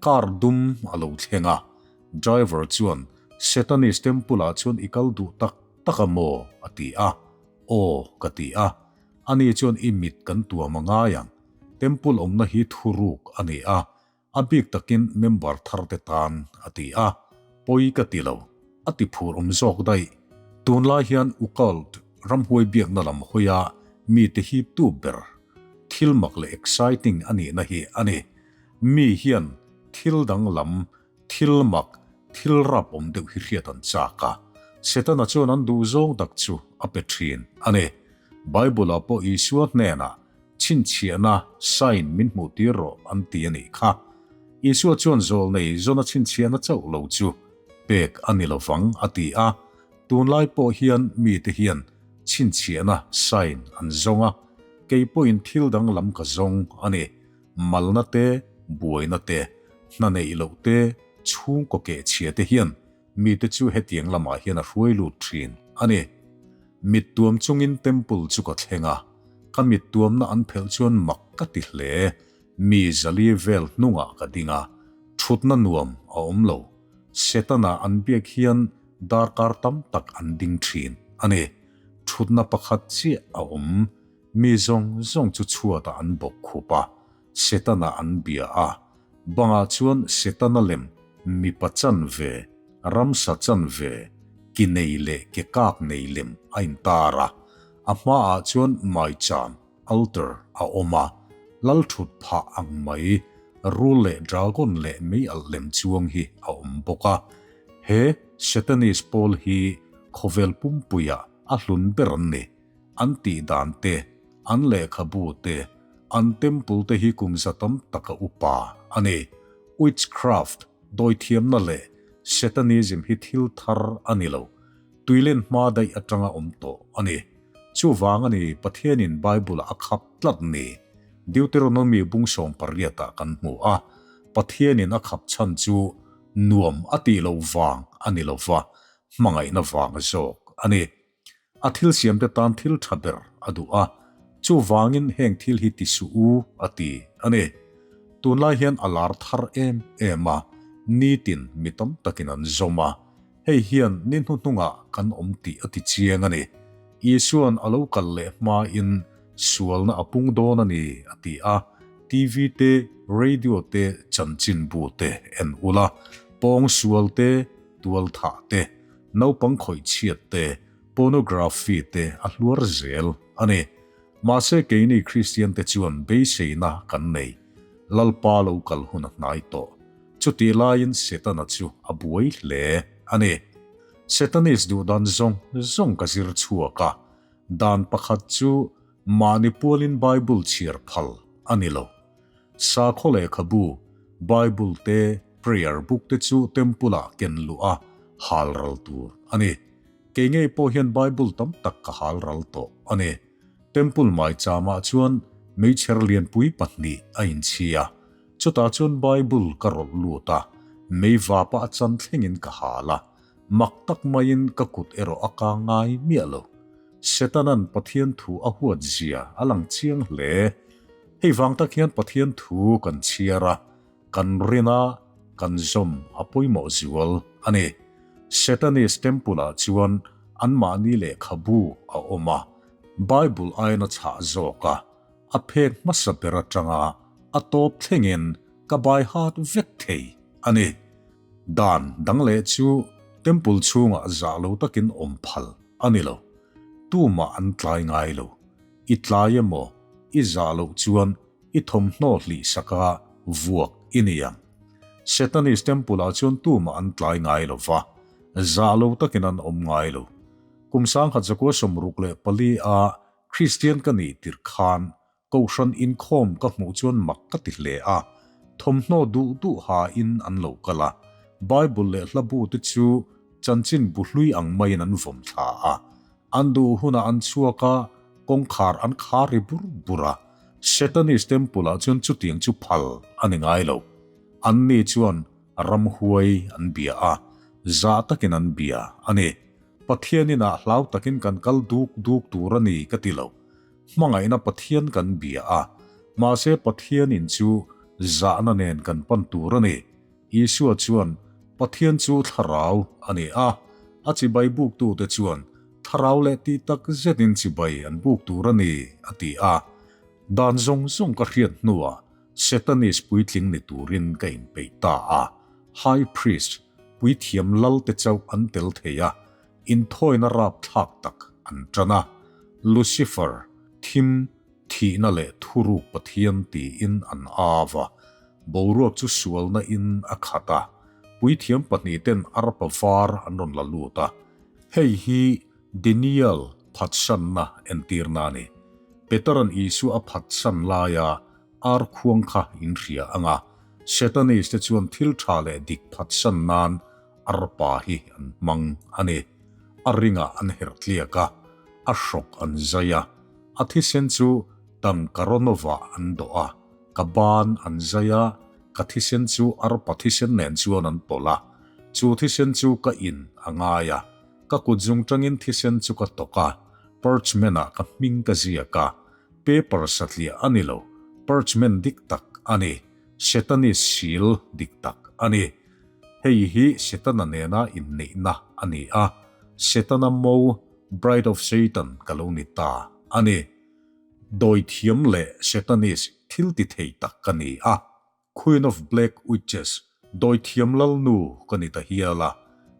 Car dum a lo thleng a, driver chuan Satanist temple ah chuan i kal duh tak tak a maw? a ti a, aw ka ti a, ani chuan i mit kan tuam a ngai ang, temple awmna hi thuruk a ni a, A bik takin member thar te tan a ti a, pawi ka ti lo, a ti phur awm zawk daih. Tunlai hian occult ramhuai biakna lam hawia mite hiptu ber thil mak leh exciting a nihna hi a ni. Mi hian thil danglam, thil mak, thil rap awm deuh hi hriat an chak a, Setana chuan an duh zawng tak chu a pe thin a ni. Bible-ah pawh Isua hnenah Chhinchhiahna, sign, min hmuh tir rawh an ti a nih kha. Isua chuan zawlnei zawna chhinchhiahna chauh lo chu pek a ni lovang a ti a. Tunlai pawh hian mite hian chhinchhiahna, sign, an zawng a, kei pawhin thil danglam ka zawng a ni. Malna te, buaina te, hna neih loh te, chhungkaw kehchhia te hian Mite chu hetiang lamah hian a hruai lut thin a ni. Mittuam chungin temple chu ka thleng a, ka mittuamna an phelh chuan mak ka ti hle. Mi zali vel hnungah ka ding a, thutna nuam a awm lo. Setana an biak hian darkar tam tak an ding thin a ni. Thutna pakhat chiah a awm. Mi zawng zawng chu chhuatah an bawk khup a, Setana an bia a, bangah chuan Setana lem mipa chanve, ramsa chanve, ki nei leh ke kak nei lem a intar a. A hmaah chuan maicham, altar, a awm a, lal thut phah ang mai, rul leh dragon leh meialh lem chuang hi a awm bawk a. He Satanist pawl hi khawvel pumpuiah a hlun ber an ni. An tih dan te, an lehkhabu te, an temple te hi kum za tam taka upa a ni. Witchcraft, dawithiamna leh Satanism hi thil thar a ni lo. Tuilen hma daih atanga awm tawh a ni. Chuvang a ni Pathianin Bible-ah a khap tlat ni. Deuteronomy bung 18 ah kan hmu a, Pathianin a khap chhan chu nuam a tih loh vang a ni lova, hmangaihna vang zawk a ni. A thil siamte tan thil tha ber a duh a, chuvangin heng thil hi ti suh u a ti a ni. Tunlai hian a lar thar em em a, nitin mi tam takin an zawm a, hei hian ni hnuhnungah kan awm tih a ti chiang a ni. Isua'n a lo kal leh hmain sualna a pung dawn a ni a ti a, TV te, radio te, chanchinbu te en ula, pawng sual te, tual thah te, Naupang khawihchhiat te, pornography te a hluar zel a ni. Mahse keini Kristian te chuan beiseina kan nei. Lalpa lo kal hun a hnai tawh. Chutih laiin Setana chu a buai hle a ni. Satanist duh dan zawng zawng ka zir chhuak a, dan pakhat chu mahni pualin Bible chhiar phal a ni lo. Sakhaw lehkhabu, Bible te, prayer book te chu temple ah ken luh a hal ral tur a ni. Kei ngei pawh hian Bible tam tak ka hal ral tawh a ni. Temple maicham ah chuan meichher lianpui pahnih a inchhi a, chutah chuan Bible ka rawlh lut a, meivapa a chan thlengin ka hal a, mak tak maiin ka kut erawh a kang ngai miah lo. Setanan Pathian thu a huat zia a lang chiang hle. Hei vang tak hian Pathian thu kan chhiar a, kan rin a, kan zawm a pawimawh zual a ni. Satanist Temple-ah chuan anmahni lehkhabu a awm a, Bible aiin a chhah zawk a, a phek hmasa ber atanga a tawp thlengin ka bai hat vek thei a ni. Dan dang leh chu Temple chhungah zah lo takin awm phal a ni lo. Tumah an tlai ngai lo. I tlai emaw i zah loh chuan i thawmhnaw hlih saka vuak i ni ang. Satanist Temple-ah chuan tumah an tlai ngai lo va, zah lo takin an awm ngai lo. Kum 1964 a. Kristian ka nih tirh khan Kohhran inkhawm ka hmuh chuan mak ka ti hle a, thawmhnaw duh duh ha in an lo kal a, Bible leh hla bu te chu chanchin bu hlui ang maiin an vawm thla a. An duh hunah an chhuak a, kawngkhar an khar ri bur bur a, Satanist temple ah chuan chutiang chu phal a ni ngai lo. Anni chuan ramhuai an bia a, zah takin an bia a ni. Pathian inah hlau takin kan kal duk duk tur a ni ka ti lo. Hmangaihna Pathian kan bia a, mahse Pathianin chu zahna nen kan pan tur a ni. Isua chuan, Pathian chu thlarau a ni a, a chibai buktute chuan thlarau leh tih tak zetin chibai an buk tur a ni, a ti a. Dan zawng zawng ka hriat hnuah Satanist puitling ni turin ka inpeih ta a, High Priest, puithiam lalte chauh an tel thei a, Inthawina rapthlak tak an tan a, Lucifer, thim, thihna leh thuruk Pathian tiin an av a, boruak chu sualna in a khat a, puithiam pahnihten arpa var an rawn la lut a. Hei hi Daniel phatsanna entirna a ni. Petera'n Isua a phatsan laia ar khuang kha in hria ang a, Satanist te chuan thil tha leh dik phatsan nan Arpa hi an hmang a ni. A ringah an herh tliak a, a hrawk an zai a, a thisen chu tangkaronova an dawh a, ka ban an zai a, ka thisen chu arpa thisen nen chuan an pawlh a, chu thisen chu ka in a ngai a, ka kut zung tangin thisen chu ka tawk a, parchment-ah ka hming ka ziak a, paper satliah a ni lo, parchment dik tak a ni, Satanist seal dik tak a ni. Hei hi Setana nena inneihna a ni a, Setana mo, Bride of Satan, ka lo ni ta a ni. Dawithiam leh Satanist thil ti thei tak ka ni a, Queen of Black Witches, Dawithiam Lalnu, ka ni ta hial a,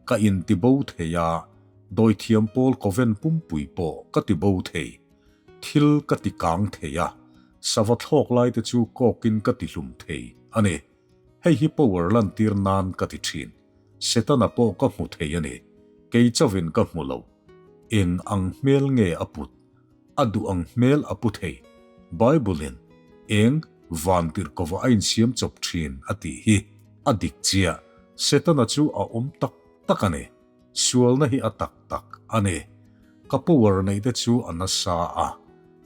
ka intibo thei a, Dawithiam pawl coven pumpui pawh ka tibo thei. Thil ka ti kang thei a, sava thlawk lai te chu kawkin ka ti hlum thei a ni. Hei hi power lantir nan ka ti thin. Setana pawh ka hmu thei a ni. Kei chauhin ka hmu lo. Eng ang hmel nge a put? A duh ang hmel a pu thei. Bible-in, Eng van tirhkova a insiam chawp thin a tih hi a dik chiah. Setana chu a awm tak tak a ni. Sualna hi a tak tak a ni. Ka power neih te chu a nasa a.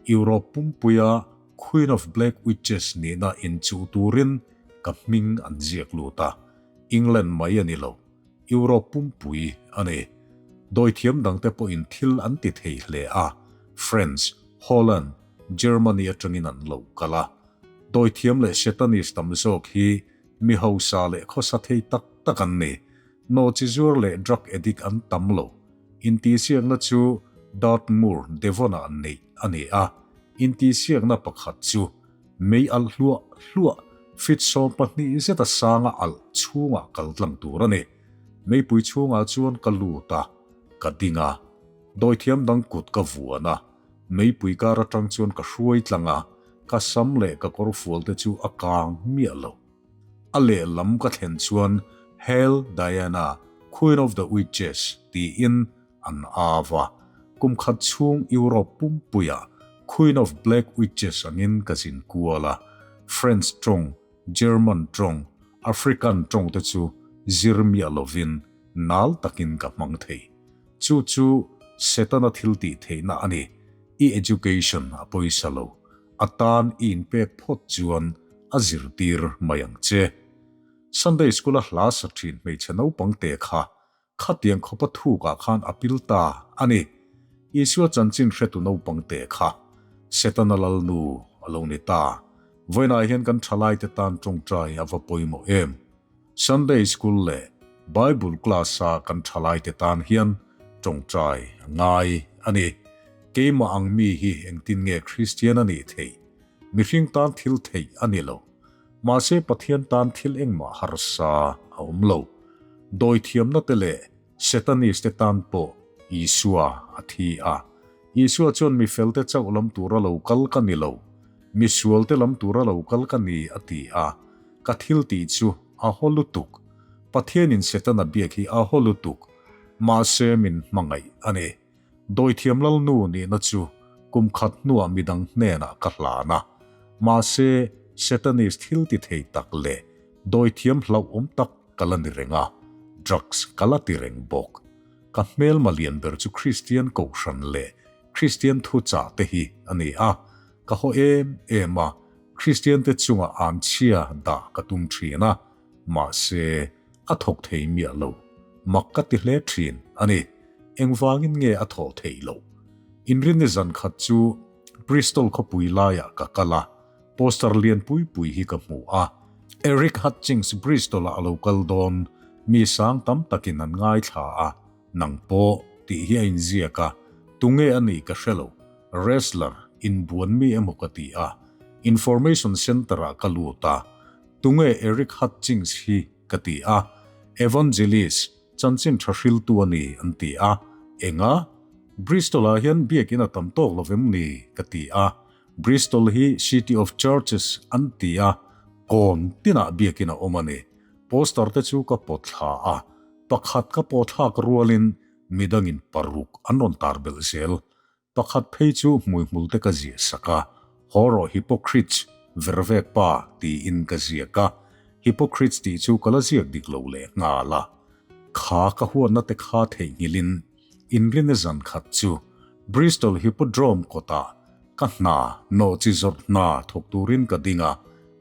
Europe pumpuia Queen of Black Witches nihna inchuh turin ka hming an ziak lut a, England mai a ni lo, Europe pumpui a ni. Dawithiam dangte pawhin thil an ti thei hle a, France, Holland, Germany atangin an lo kal a. Dawithiam leh Satanist tam zawk hi mi hausa leh khawsa thei tak tak an ni. Nawhchi zuar leh drug addict an tam lo. Intihsiakna chu Dartmoor, Devon-ah neih a ni a, intihsiakna pakhat chu mei alh hluah hluah feet 12 zeta sanga alh chhungah kal tlang tur a ni. Meipui chhungah chuan ka lut a, ka ding a, dawithiam dang kut ka vuan a, meipui kar atang chuan ka hruai tlang a, ka sam leh ka kawrfual te chu a kang miah lo. A lehlam ka thlen chuan Hail Diana, Queen of the Witches tiin an av a, kum khat chhung Europe pumpuiah Queen of Black Witches angin ka zin kual a, French tawng, German tawng, African tawng te chu zir miah lovin nal takin ka hmang thei. Chu chu Setana thil tih theihna a ni. I education a pawisa lo. A tan i inpek phawt chuan a zirtir mai ang che. Sunday School a hla sa thin hmeichhe naupang te kha khatiang khawpa thukah khan a pil ta a ni. Isua chanchin hretu naupang te kha Setana Lalnu a lo ni ta. Vawiinah hian kan thalaite tan tawngtai a va pawimawh em? Sunday School leh Bible class-a kan thalaite tan hian tawngtai a ngai a ni. Keimah ang mi hi engtin nge Kristian a nih theih? Mihring tan thil theih a ni lo. Mahse Pathian tan thil engmah harsa a awm lo. Dawithiamna te leh Satanist te tan pawh Isua a thi a. Isua chuan mi felte chauh lam tura lo kal ka ni lo, mi sualte lam tura lo kal ka ni a ti a. Ka thil tih chu a haw lutuk. Pathianin Setana biak hi a haw lutuk. Mahse min hmangaih a ni. Dawithiam Lalnu nihna chu Kum khat hnuah midang hnenah ka hlan a. Mahse, Satanist thil ti thei tak leh dawithiam hlauhawm tak ka la ni reng a, drugs ka la ti reng bawk. Ka hmelma lian ber chu Kristian kohhran leh Kristian thuchah te hi a ni a, ka haw em em a, Kristian te chungah anchhia dah ka tum thin a, mahse a thawk thei miah lo, mak ka ti hle thin a ni. Engvangin nge a thawh theih loh? Inrinni zan khat chu Bristol khawpui laiah ka kal a, Poster lian pui pui hi ka hmu a, Eric Hutchings Bristol-ah a lo kal dawn, mi sang tam takin an ngaithla a, nang pawh tih hi a inziak a, tunge a nih ka hre lo, wrestler, inbuan mi emaw ka ti a, Information Centre-ah ka lut a, tunge Eric Hutchings hi ka ti a, Evangelist, chanchin tha hriltu a ni an ti a, enga? Bristol-ah hian biakinn a tam tawk lo vem ni ka ti a, Bristol hi City of Churches an ti a, kawn tinah biakin a awm a ni. Poster te chu ka pawt thla a, pakhat ka pawh thlak rualin midangin paruk an rawn tar belh zel. Pakhat phei chu hmuihmul te ka ziah sak a, Haw rawh hypocrites, vervek pa tiin ka ziak a, hypocrites tih chu ka la ziak dik lo leh nghal a. Kha ka huatna te kha theihnghilhin Inrinna zan khat chu Bristol Hippodrome kawtah ka hna nawh chi zawrh hna thawk turin ka ding a,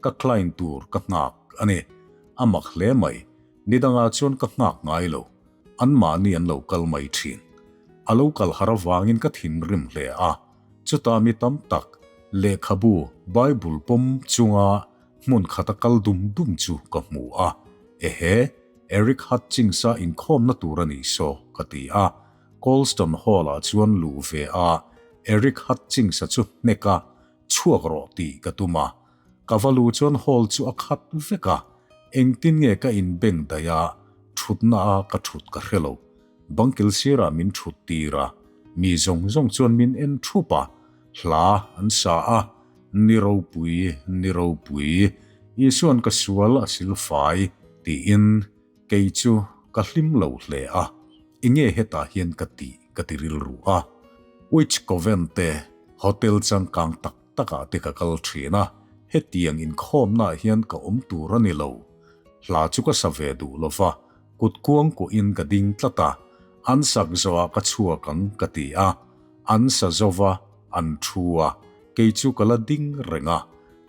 ka client tur ka nghak a ni. A mak hle mai, nidangah chuan ka nghak ngai lo, anmahni an lo kal mai thin. A lo kal har avangin ka thinrim hle a, chutah mi tam tak lehkhabu Bible pawm chunga hmun khata kal dum dum chu ka hmu a, ehe, Eric Hutchings-a inkhawmna tur a nih saw, ka ti a. Colston Hall-ah chuan luh ve a, Eric Hutchings-a chu hnek a, chhuak rawh tih ka tum a. Ka va luh chuan hall chu a khat vek a, engtin nge ka inbeng daih a, thutna a ka thut ka hre lo. Bangkil sirah min thut tir a, mi zawng zawng chuan min en thup a, hla an sa a, Ni ropui, ni ropui, Isua'n ka sual a silfai, tiin kei chu ka hlim lo hle a, enge hetah hian ka tih ka ti rilru a. Witch Coven te hotel changkang tak takah te ka kal thin a, hetiang inkhawmnaah hian ka awm tur a ni lo. Hla chu ka sa ve duh lo va, kut kuang kuahin ka ding tlat a, an sak zawhah ka chhuak ang ka ti a, an sa zo va, an thu a, kei chu ka la ding reng a,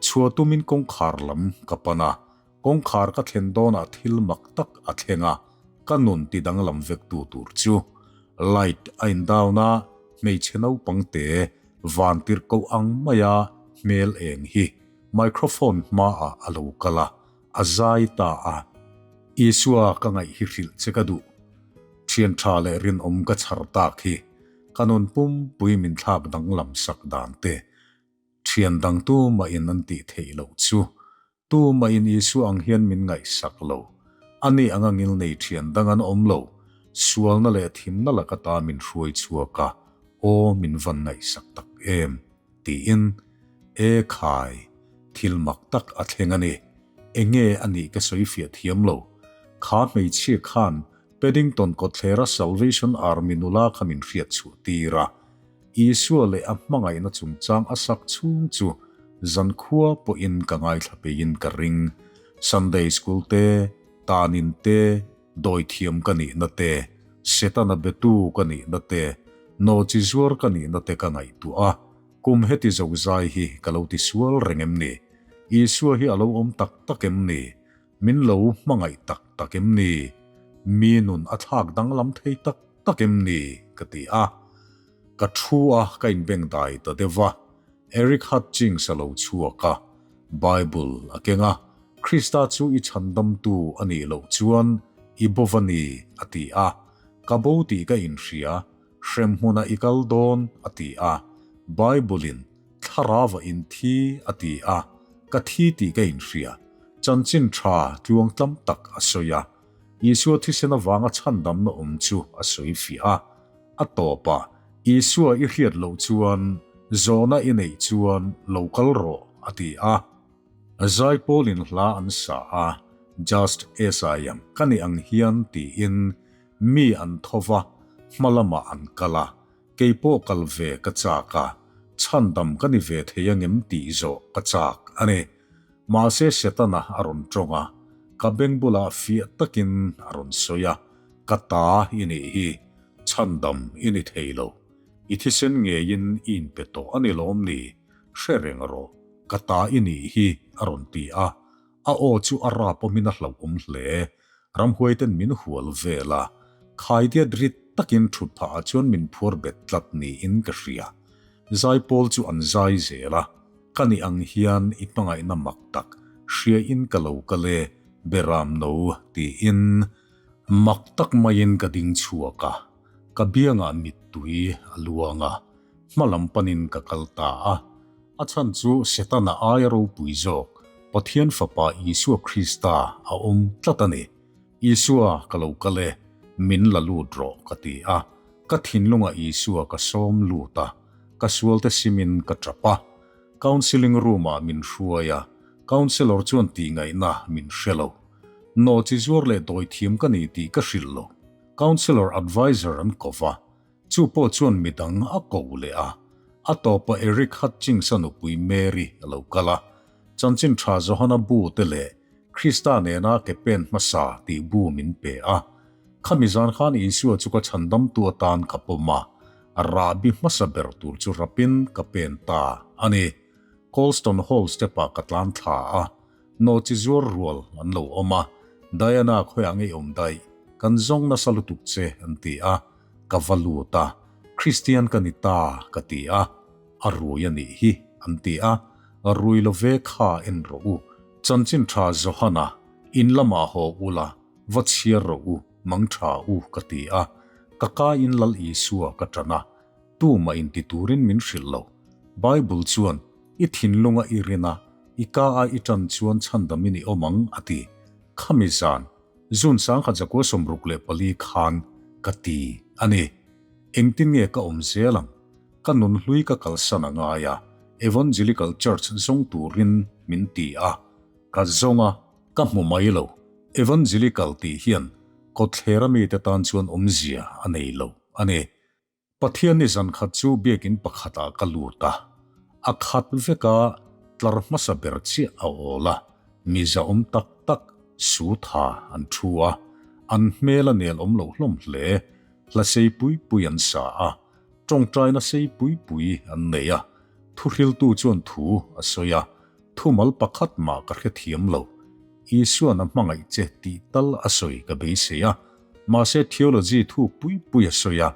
chhuah tumin kawngkhar lam ka pan a, kawngkhar ka thlen dawnah thil mak tak a thleng a, ka nun ti danglam vek tu tur chu. Light a in down a, hmeichhe naupang te van tirh koh ang maia hmel eng hi microphone hmaah a lo kal a, a zai ta a. Isua ka ngaih hi hrilh che ka duh. Thian tha leh rinawm ka chhar tak hi. Ka nun pumpui min thlak danglam sak dan te, thian dang tumah in an tih theih loh chu, tumah in Isua ang hian min ngaihsak lo. Ani anga ngilnei thian dang an awm lo, sualna leh thimna laka ta min hruai chhuak a, aw min van ngaihsak tak em? tiin, E khai, thil mak tak a thleng a ni. Enge a nih ka sawi fiah thiam lo. Kha hmeichhia khan Paddington kawtthlera Salvation Army nula kha min hriat chhuah tir a, Isua leh a hmangaihna chungchang a sak chhung chu zankhua pawhin ka ngaithla peiin ka ring. Sunday School te, tanin te, dawithiam ka nihna te, Setana betu ka nihna te, nawchi zuar ka nihna te ka ngaihtuah a, kum heti zozai hi ka lo tisual reng em ni? Isua hi a lo awm tak tak em ni? Min lo hmangaih tak tak em ni? Mi nun a thlak danglam thei tak tak em ni? ka ti a. Ka thu a, ka inbeng dai ta deuh a. Eric Hutchings a lo chhuak a, Bible a keng a, Krista chu i chhandamtu a nih loh chuan i bo va ni, a ti a. Ka bo tih ka inhria, hremhmunah i kal dawn, a ti a. Bible-in Thlarau a inthi a ti a, ka thi tih ka inhria. Chanchin tha tluang tlam tak a sawi a. Isua thisen avanga chhandamna awm chu a sawi fiah a. A tawpah, Isua i hriat loh chuan zawhna i neih chuan lo kal rawh a ti a. Zaipawlin hla an sa a, Just as I am ka nih ang hian tiin mi an tho va, hma lamah an kal a. Kei pawh kal ve ka chak a. Chhandam ka ni ve thei angem tih zawh ka chak a ni. Mahse Setana a rawn tawng a, ka beng bulah fiah takin a rawn sawi a, Ka ta i nih hi, chhandam i ni thei lo. I thisen ngeiin i inpe tawh a ni lawm ni? Hre reng rawh, ka ta i nih hi a rawn ti a. A aw chu a rap awmin a hlauhawm hle. Ramhuaiten min hual vel a, khaidiat rit takin thut phah ah chuan min phuar bet tlat niin ka hria. Zaipawl chu an zai zel a, ka nih ang hian i hmangaihna mak tak hriain ka lo kal e, Beram no tiin mak tak maiin ka ding chhuak a, ka biangah mittui a luang a, hma lam panin ka kal ta a. A chhan chu Setana aia ropui zawk Pathian Fapa Isua Krista a awm tlat a ni. Isua ka lo kal e, min la lut rawh ka ti a. Ka thinlungah Isua ka sawm lut a, ka sualte simin ka tap a. Counselling room-ah min hruai a, counsellor chuan tihngaihna min hre lo. Nawhchi zuar leh dawithiam ka ni tih ka hrilh lo. Counsellor adviser an ko va, Chu pawh chuan midang a ko leh a, a tawpah Eric Hutchings-a nupui Mary a lo kal a, Chanchin Tha Johana bu te leh Krista nena ke pen hmasa tih bu min pe a. Khami zan khan Isua chu ka chhandamtu atan ka pawm a, rahbi hmasa ber tur chu rapin ka pen ta a ni. Colston Hall step-ah ka tlan thla a, Nawhchi zuar rual an lo awm a, Diana khawiah ngei awm daih, kan zawng nasa lutuk che an ti a, ka va lut a, Kristian ka ni ta ka ti a, a rui a nih hi an ti a, rui lo ve kha en rawh u, chanchin tha Johana in lamah haw ula va chhiar rawh u, mang tha u ka ti a, ka ka in Lal Isua ka tan a, tumah in ti turin min hrilh lo, Bible chuan I thinlunga i rin a, i ka a i tan chuan chhandamin i awm ang, a ti. Khami zan, June 1964 khan ka ti a ni. Engtin nge ka awm zel ang? Ka nunhlui ka kalsan a ngai a, Evangelical Church zawng turin min ti a. Ka zawng a, ka hmu mai lo. Evangelical tih hian kawtthlera mite tan chuan awmzia a nei lo a ni. Pathian ni zan khat chu biakin pakhatah ka lut a, a khat vek a, tlar hmasa ber chiah a awl a, mi zahawm tak tak su tha an thu a, an hmel a nel awm loh hlawm hle, hla sei pui pui an sa a, tawngtaina sei pui pui an nei a, thuhriltu chuan thu a sawi a, thumal pakhat mah ka hrethiam lo, Isuan a hmangaih che tih tal a sawi ka beisei a, Mahse theology thu pui pui a sawi a,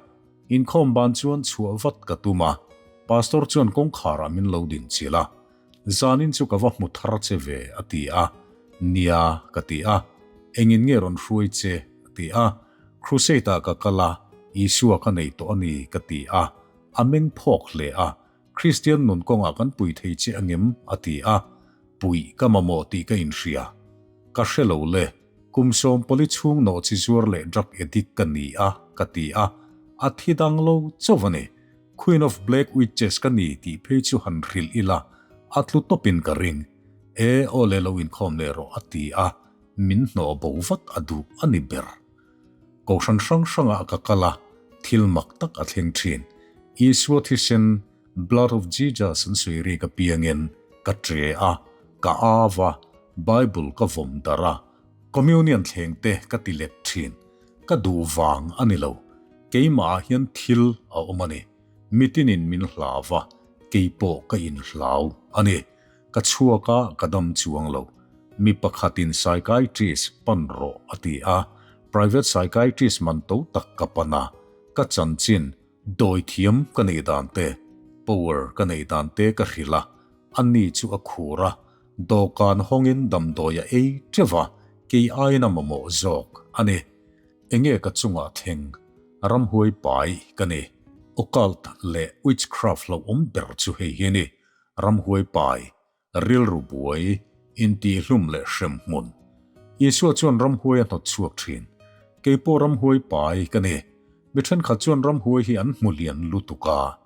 inkhawm ban chuan chhuah vat ka tum a, pastor chuan kawngkharah min lo din chilh a, zanin chu ka va hmu thar che ve a ti a, nia ka ti a, engin nge rawn hruai che a ti a, crusade ah ka kal a, Isua ka nei tawh a ni ka ti a, a meng phawk hle a, Kristian nun kawngah kan pui thei che angem a ti a, puih ka mamawh tih ka inhria. Ka hre lo le, kum sawmpali chhung nawh chi zuar leh drug addict ka ni a ka ti a, a thi dang lo chauh a ni. Queen of Black Witches ka ni tih phei chu han hrilh ila, a tlu tawpin ka ring. E, aw le lo inkhawm leh rawh a ti a, min hnawh bo vat a duh a ni ber. Kohhran hrang hrangah ka kal a, thil mak tak a thleng thin. Isua thisen, Blood of Jesus an sawi rik apiangin ka tre a, ka av a, Bible ka vawm darh a, Communion thleng te ka ti let thin. Ka duh vang a ni lo. Keimahah hian thil a awm a ni. Mitinin min hlau a, keipawh ka inhlau a ni. Ka chhuak a, ka dam chuang lo. Mi pakhatin psychiatrist pan rawh a ti a, private psychiatrist man to tak ka pan a, ka chanchin, dawi thiam ka neih dan te, power ka neih dan te ka hrilh a, ani chu a khur a, dawhkan hawngin damdawi a ei teuh a, kei aiin a mamawh zawk a ni. Enge ka chungah thleng, ramhuai pai ka ni. Occult leh witchcraft hlauhawm ber chu hei hi a ni. Ramhuai pai, rilru buai, intihhlum leh hrem hmun. Isua chuan ramhuai a hnawt chhuak thin. Kei pawh ramhuai pai ka ni. Mi thenkhat chuan ramhuai hi an hmu lian lutuk a,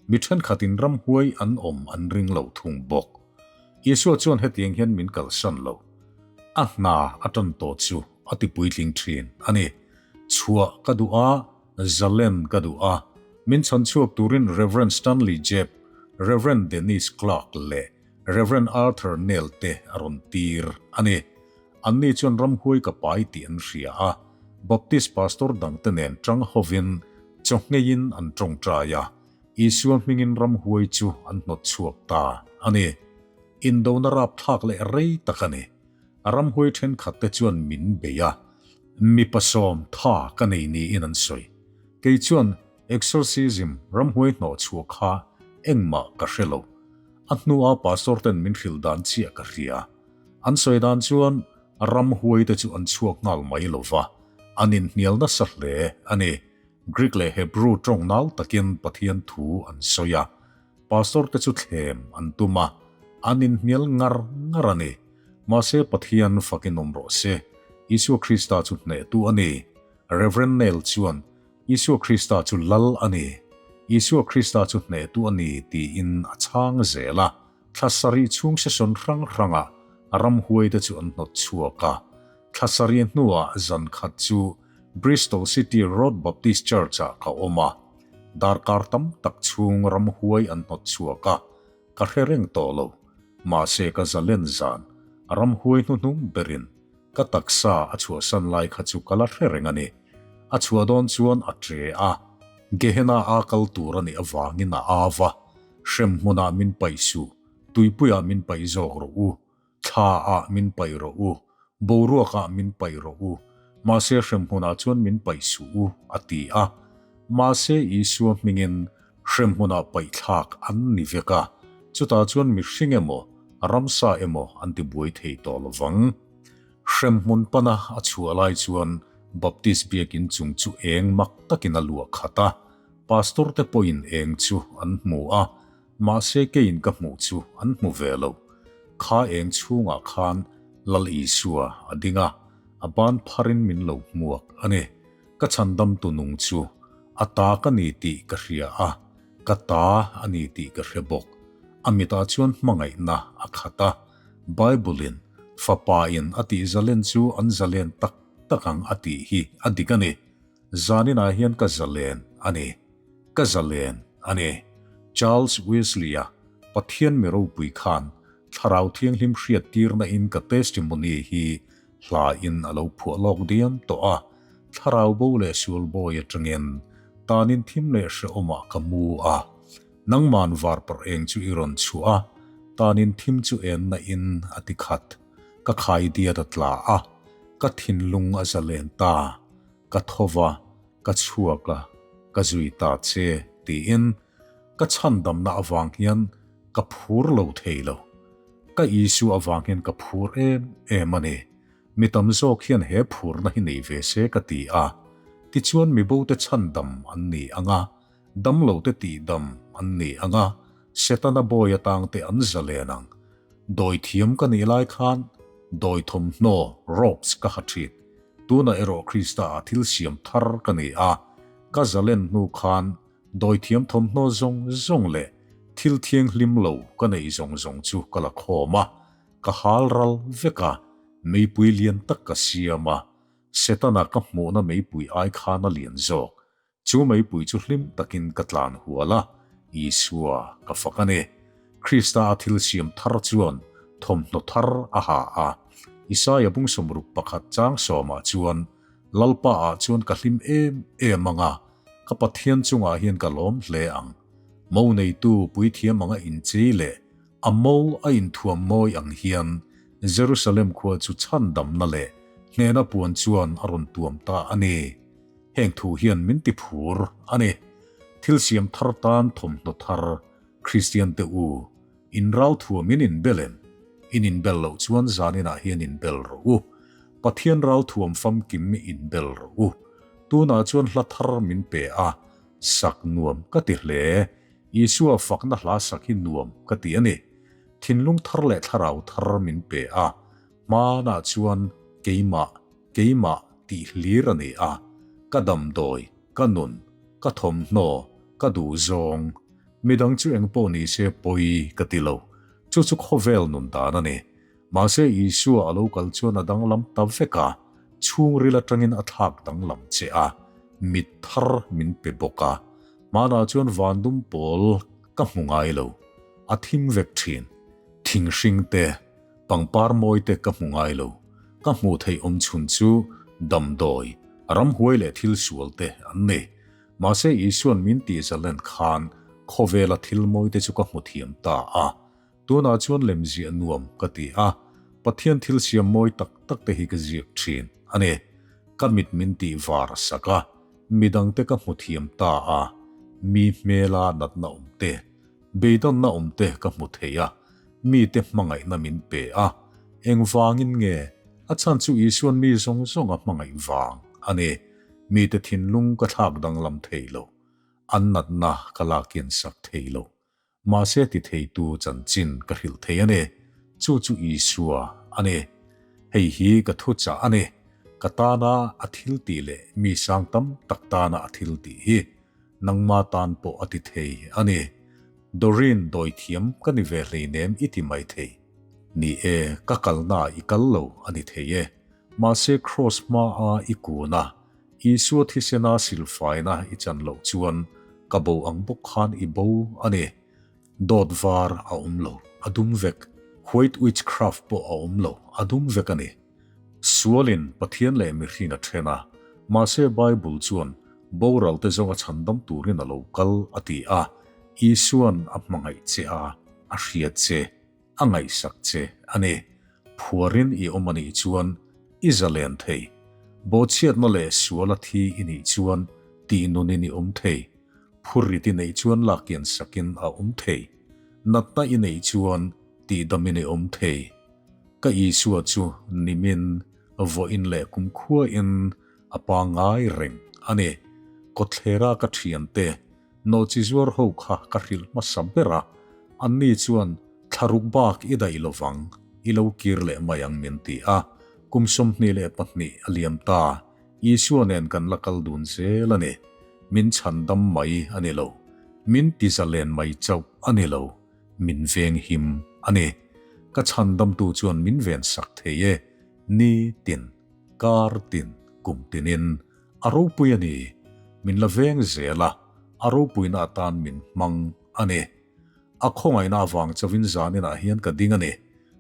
mi thenkhatin ramhuai an awm an ring lo thung bawk. Isua chuan hetiang hian min kalsan lo. A hna a tan tawh chu a ti puitling thin a ni. Chhuah ka duh a, zalen ka duh a. Min chhan chhuak turin Rev. Stanley Jebb. Rev. Dennis Clark leh Rev. Arthur Nell te a rawn tir a ni. Anni chuan ramhuai ka pai tih an hria a, Baptist pastor dangte nen tang hovin chawhngeiin an tawngtai a, Isua hmingin ramhuai chu an hnawt chhuak ta a ni. Indona rapthlak leh rei tak a ni. Ramhuai thenkhatte chuan min bei a, mipa 10 tha ka nei niin an sawi. Kei chuan exorcism ramhuai hnawh chhuah kha engmah ka hre lo. A hnua pastor ten min hrilh dan chiah ka hria. An sawi dan chuan ramhuai te chu an chhuak nghal mai lo va, an inhnial nasa hle a ni. Greek leh Hebrew tawng nal takin Pathian thu an sawi a, pastor te chu thlem an tum a, an inhnial ngar ngar a ni. Mahse Pathian fakin awm rawh se, Isua Krista chu hnehtu a ni. Rev. Neil chuan Isua Krista chu Lal a ni, Isua Krista chu hnehtu a ni tiin a chhang zel a. Thla sarih chhung session hrang hrangah ramhuaite chu an hnawt chhuak a. Thla sarih hnuah zan khat chu Bristol City Road Baptist Church-ah ka awm a. Darkar tam tak chhung ramhuai an hnawt chhuak a, ka hre reng tawh lo. Mahse ka zalen zan, ramhuai hnuhnung berin ka taksa a chhuahsan lai kha chu ka la hre reng a ni. A chhuah dawn chuan a ṭe a, Gehenna a kal tur a nih avangin a au va. Hrem hmunah min paih suh, tuipuiah min paih zawk rawh u, thlaah min paih rawh u, boruakah min paih rawh u, mahse hrem hmunah chuan min paih suh u, a ti a. Mahse Isua hmingin hrem hmunah paih thlak an ni vek a, chutah chuan mihring emaw, ramsa emaw an ti buai thei tawh lo vang. Hrem hmun pana a chhuah lai chuan Baptist biakin chung chu eng mak takin a luah khat a. Pastor te pawhin eng chu an hmu a, mahse keiin ka hmuh chu an hmu ve lo. Kha eng chhungah khan Lal Isua a ding a, a ban pharin min lo hmuak a ni. Ka chhandamtu nung chu a ta ka ni tih ka hria a, ka ta a ni tih ka hre bawk. A mitah chuan hmangaihna a khat a, Bible-in Fapa-in a tih zalen chu an zalen tak tak ang a tih hi a dik a ni. Zaninah hian ka zalen a ni. Ka zalen a ni. Charles Wesley-a Pathian mi ropui khan Thlarau Thianghlim hriattirna in ka testimony hi hla in a lo phuah lawk diam tawh a, Thlarau bo leh sual bawi atangin tanin thim leh hrehawmah ka mu a, nangman varparh eng chu i rawn chhuah a, tanin thim chu enna in a ti khat. Ka khai diat a tla a, ka thinlung a zalen ta. Ka tho va, ka chhuak a, ka zui ta che, tiin ka chhandamna avang hian ka phur lo thei lo. Ka Isua avang hian ka phur em em a ni. Mi tam zawk hian he phurna hi nei ve se ka ti a. Tichuan mibote chhandam an ni ang a, damlote tihdam an ni ang a, Setana bawi atangte an zalen ang. Dawi thiam ka nih lai khan dawi thawmhnaw, robes, ka ha thin. Tunah erawh Krista ah thil siam thar ka ni a, ka zalen hnu khan dawi thiam thawmhnaw zawng zawng leh thil thianghlim lo ka neih zawng zawng chu ka la khawm a, ka hal ral vek a, meipui lian tak ka siam a, Setana ka hmuhna meipui ai khan a lian zawk. Chu meipui chu hlim takin ka tlan hual a, Isua ka fak a ni. Krista a thil siam thar chuan thawmhnaw thar a ha a. Isaia bung 61 chang sawmah chuan, Lalpa ah chuan ka hlim em em ang a, ka Pathian chungah hian ka lawm hle ang. Mo neitu puithiam anga inchei leh a mo a inthuam mawi ang hian Jerusalem khua chu chhandamna leh hnehna puan chuan a rawn tuam ta a ni. Heng thu hian min ti phur a ni. Thil siam thar tan thawmhnaw thar Kristian te u, in ral thuam in inbel em? In inbel loh chuan zaninah hian inbel rawh u. Pathian ral thuam famkim inbel rawh u. Tunah chuan hla thar min pe a, sak nuam ka ti hle. Isua fakna hla sak hi nuam ka ti a ni. Thinlung thar leh thlarau thar min pe a, hmanah chuan keimah Keimah tih hlir a ni a, ka damdawi, ka nun, ka thawmhnaw, ka duhzawng. Midang chu engpawh ni se pawi ka ti lo. Chu chu khawvel nun dan a ni. Mahse Isua a lo kal chuan a danglam ta vek a, chhungril atangin a thlak danglam che a, mit thar min pe bawk a. Hmanah chuan van dum pawl ka hmu ngai lo. A thim vek thin. Thing hring te, pangpar mawi te ka hmu ngai lo. Ka hmuh theih awm chhun chu damdawi, ramhuai leh thil sual te an ni. Mahse Isuan min tih zalen khan khawvela thil mawi te chu ka hmu thiam ta a. Tunah chuan lemziah nuam ka ti a, Pathian thil siam mawi tak tak te hi ka ziak thin a ni. Ka mit min tih var a sak a, midangte ka hmu thiam ta a, mi hmela natna awm te, beidawnna awm te ka hmu thei a, mite hmangaihna min pe a. Engvangin nge? A chhan chu Isuan mi zawng zawng a hmangaih vang a ni. Mite thinlung ka thlak danglam thei lo, an natna ka lakin sak thei lo. Mahse ti theitu chanchin ka hrilh thei a ni. Chu chu Isua a ni. Hei hi ka thuchah a ni. Ka tana a thil tih leh mi sang tam tak tana a thil tih hi nangma tan pawh a ti thei a ni. Doreen dawithiam ka ni ve hleinem i ti mai thei. Ni e, ka kalna i kal lo a ni thei e. Mahse Kraws hmaa i kun a, Isua thisena silfaina i chan loh chuan ka bo ang bawk khan i bo a ni. Dawt var a awm lo, a dum vek. White witchcraft pawh a awm lo, a dum vek a ni. Sualin Pathian leh mihring a then a, mahse Bible chuan boral te zawnga chhandam turin a lo kal a ti a, Isuan a hmangaih che a, a hria che. A ngaihsak che a ni. Phuarin i awm a nih chuan i zalen thei. Bawhchhiatna leh suala thi i nih chuan tihnunin i awm thei. Phurrit i neih chuan lakkian sakin a awm thei. Natna i neih chuan tihdamin i awm thei. Ka Isua chu nimin, vawiin leh kumkhuain a pangngai reng a ni. Kawtthlera ka thiante Nawhchi zuar ho kha ka hrilh hmasa ber a, anni chuan thlaruk bak i daih lovang, i lo kir leh mai ang min ti a. Kum 22 a liam ta, Isua nen kan la kal dun zel a ni. Min chhan dam mai a ni lo, min ti zalen mai chauh a ni lo, min veng him a ni. Ka chhan damtu chuan min ven sak thei e, ni tin, kar tin, kum tinin. A ropui a ni, min la veng zel a, a ropuina atan min hmang a ni. A khawngaihna avang chauhin zaninah hian ka ding a ni.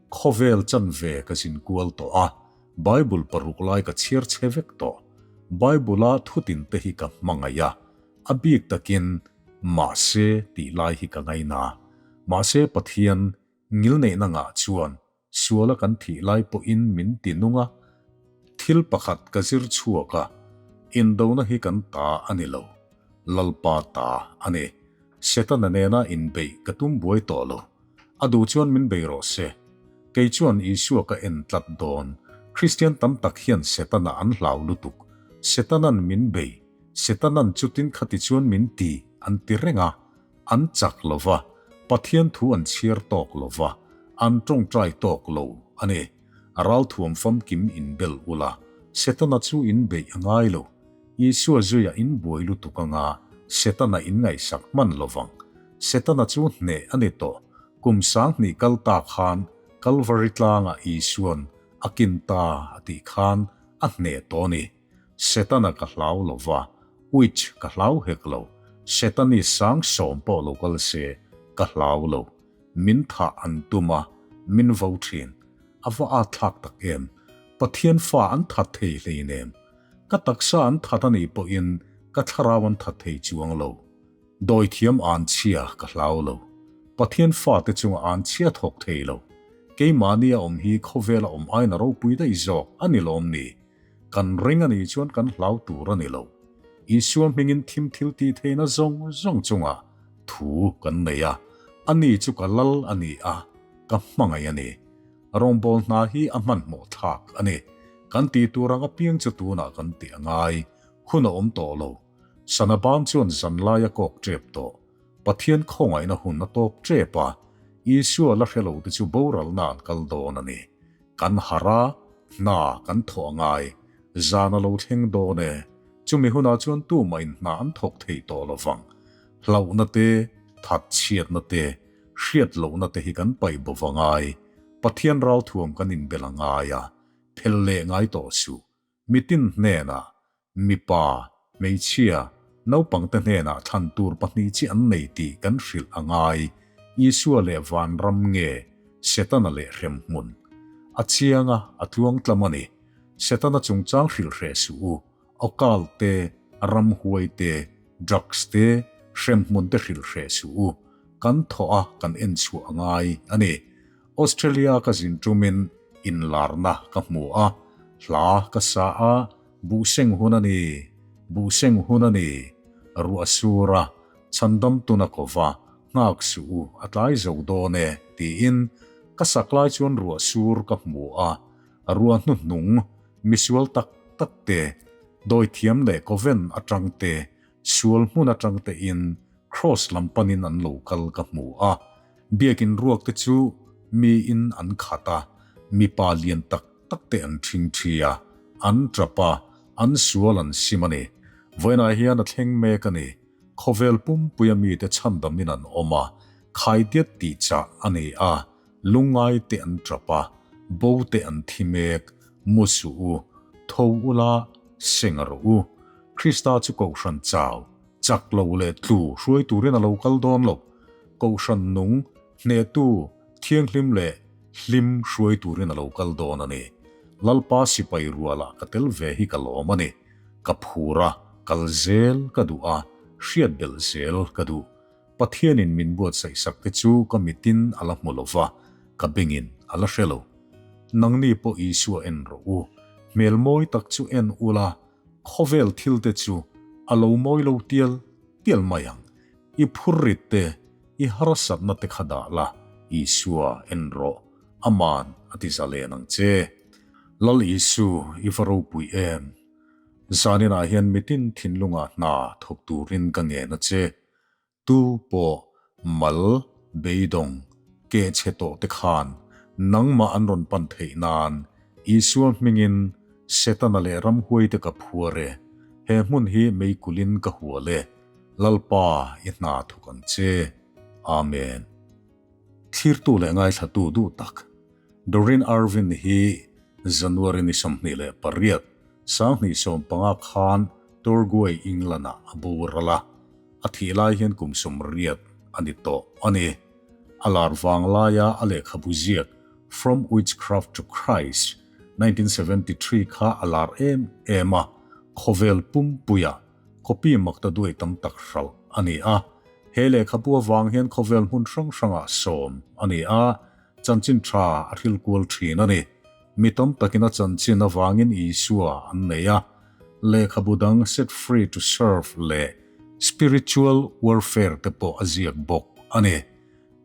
Khawvel chanve ka zin kual tawh a, Bible paruk lai ka chhiar chhe vek tawh. Bible-a thutin te hi ka hmangaih a, a bik takin mahse tih lai hi ka ngaina. Mahse Pathian ngilneihna ngah chuan Suala kan thih lai pawhin min ti nung a, thil pakhat ka zir chhuak a, indona hi kan ta a ni lo, Lalpa ta a ni. Setana nena inbeih ka tum buai tawh lo. A duh chuan min bei rawh se. Kei chuan Isua ka en tlat dawn. Kristian tam tak hian Setana an hlau lutuk. Setanan min bei, Setanan chutin khati chuan min ti, an ti reng a. An chak lo va, Pathian thu an chhiar tawk lo va, an tawngtai tawk lo a ni. Ralthuam famkim in bel ula, Setana chu in beih a ngai lo. Isua zuia in buai lutuk anga Setana in ngaihsak hman lo vang. Setana chu hneh a ni tawh. Kum 2000 kal ta khan Kalvari tlangah Isuan a kin ta a tih khan a hneh tawh a ni. Setana ka hlau lo va, witch ka hlau hek lo, Setani 70,000 pawh lo kal se, ka hlau lo. Min thah an tum a, min vo thin. A va at thlak tak em! Pathian fa an that thei hleinem. Ka taksa an that a nih pawhin ka thlarau an that thei chuang lo. Dawithiam an chhia ka hlau lo. Pathian fate chunga an chhia thawk thei lo. Keimahni a awm hi khawvela awm aina ropui daih zawk a ni lawm ni? Kan ring a nih chuan kan hlau tur a ni lo. Isua hmingin thim thil tih theihna zawng zawng chungah thu kan nei a, ani chu ka lal a ni a, ka hmangaih a ni. Rawngbâwl hna hi a hmanhmawh thlâk a ni. Kan tih tur ang apiang chu tunah kan tih a ngai. Hun a awm tawh lo. Sana bân chuan zanlai a kawk ṭep tawh. Pathian khawngaihna hun a tawp ṭep a, Isua la hre lote chu boralna an kal dawn a ni. Kan harh a, hna kan thawh a ngai. Zan a lo thleng dawn e. Chumi hunah chuan tumah in hna an thawk thei tawh lo vang. Hlauhna te, that chhiatna te, hriat lohna te hi kan paih bo va ngai. Pathian ralthuam kan inbel a ngai a, phel leh ngai tawh suh. Mitin hnenah Mipa, hmeichhia, naupangte hnenah thlan tur pahnih chi an nei tih kan hrilh a ngai. Isua leh vanram nge Setana leh hremhmun? A chiang a, a tluangtlam a ni. Setana chungchang hrilh hreh suh u. Awkal te, ramhuai te, drugs te, hremhmun te hrilh hreh suh u. Kan thawh a kan en chhuah a ngai a ni. Australia ka zin tumin inlarna ka hmu a, hla ka sa a, buhseng hun a ni, buhseng hun a ni, ruah sur a, chhandam tuna ko va, nghak suh u, a tlai zo dawn e, tiin ka sak lai chuan ruah sur ka hmu a, ruah hnuhnung misual tak tak te, dawithiam leh kawven atang te, sual hmun atang tein Kraws lam panin an lo kal ka hmu a, biakin ruak te chu miin an khat a, mipa lian tak tak te an ṭhing ṭhi a, an ṭap a, an sual an sim a ni. Vawiinah hian a thleng mek a ni. Khawvel pumpuia mite chhandamin an awm a, khaidiat tih chah a ni a, lungngai te an ṭap a, bo te an thi mek, mu suh u, tho ula, seng rawh u. Krista chu kohhran chau. Chak lo leh tlu hruai turin a lo kal dawn lo. Kohhran nung, hnehtu, thianghlim leh hlim hruai turin a lo kal dawn a ni. Lalpa sipai rualah ka tel ve hi ka lawm a ni. Ka phur a, kal zel ka duh a, hriat belh zel ka duh. Pathianin min buatsaih sak te chu ka mitin a la hmu lo va, ka bengin a la hre lo. Nangni pawh Isua en rawh u. Hmel mawi tak chu en ula, Khawvel thil te chu a lo mawi lo tial tial mai ang. I phurrit te, i harsatna te kha dah la, Isua en rawh, Aman a ti zalen ang che. Lal Isu, i va ropui em? Zaninah hian mitin thinlungah hna thawk turin ka ngen a che. Tu pawh mal, beidawng, keh chhe tawh te khan nangmah an rawn pan theih nan Isua hmingin Setana leh ramhuaite ka phuar e, he hmun hi meikulin ka hual e, Lalpa i hna thawk ang che. Amen. Thlirtu leh ngaithlatu duh tak Doreen Irvine hi January ni 28, 2015 khan Torquay, England-ah a boral a. A thih lai hian kum 80 a ni tawh a ni. A lar vang laia a lehkhabu ziak From Witchcraft to Christ, 1973 kha a lar em em a, khawvel pumpuia copy makta duai tam tak hralh a ni a. He lehkhabu avang hian khawvel hmun hrang hrangah sawm a ni a, chanchin tha a hril kual thin a ni. Mi tam takin a chanchin avangin Isua an nei a. Lehkhabu dang Set Free to Serve leh Spiritual Warfare te pawh a ziak bawk a ni.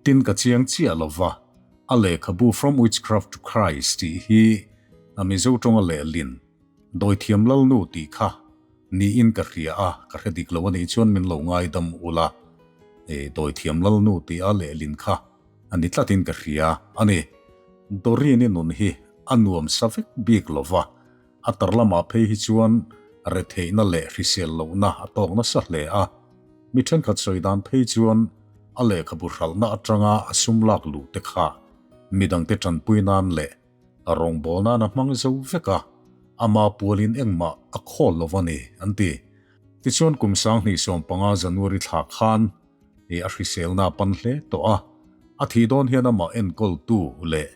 Tin ka chiang chiah lo va, a lehkhabu From Witchcraft to Christ tih hi a Mizo tawnga lehlin Dawithiam Lalnu tih kha niin ka hria a, ka hre dik lo a nih chuan min lo ngaidam ula. Dawithiam Lalnu tih a lehlin kha a ni tlatin ka hria a ni. Doreen-i nun hi a nuam sa vek bik lo va, A tar lamah phei hi chuan retheihna leh hrisel lohna a tawk nasa hle a, mi thenkhat sawi dan phei chuan a lehkhabu hralhna atanga a sum lak luh te kha midangte tanpui nan leh a rawngbâwl nan a hmang zo vek a, ama pualin engmah a khawl lo a ni, an ti. Tichuan kum 2015 January thla khan a hriselna a pan hle tawh a, a thih dawn hian amah enkawltu leh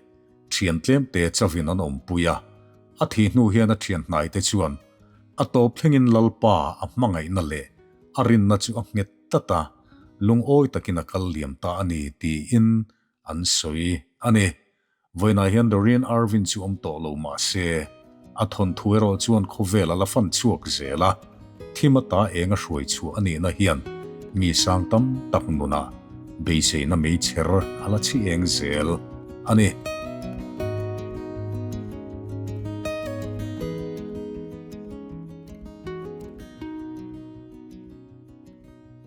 Thian tlemte chavin an awmpui a, a thih hnu hian a thian hnaite chuan a tawp thlengin Lalpa a hmangaihna leh a rinna chu a nghet tlat a, lungawi takin a kal liam ta a ni tiin an sawi a ni. Vawiinah hian Doreen Irvine chu awm tawh lo mah se, a thawnthu erawh chuan khawvel a la fan chhuak zel a, thim ata eng a hruai chhuah a nihna hian mi sang tam tak nunah beiseina meichher a la chhi eng zel a ni.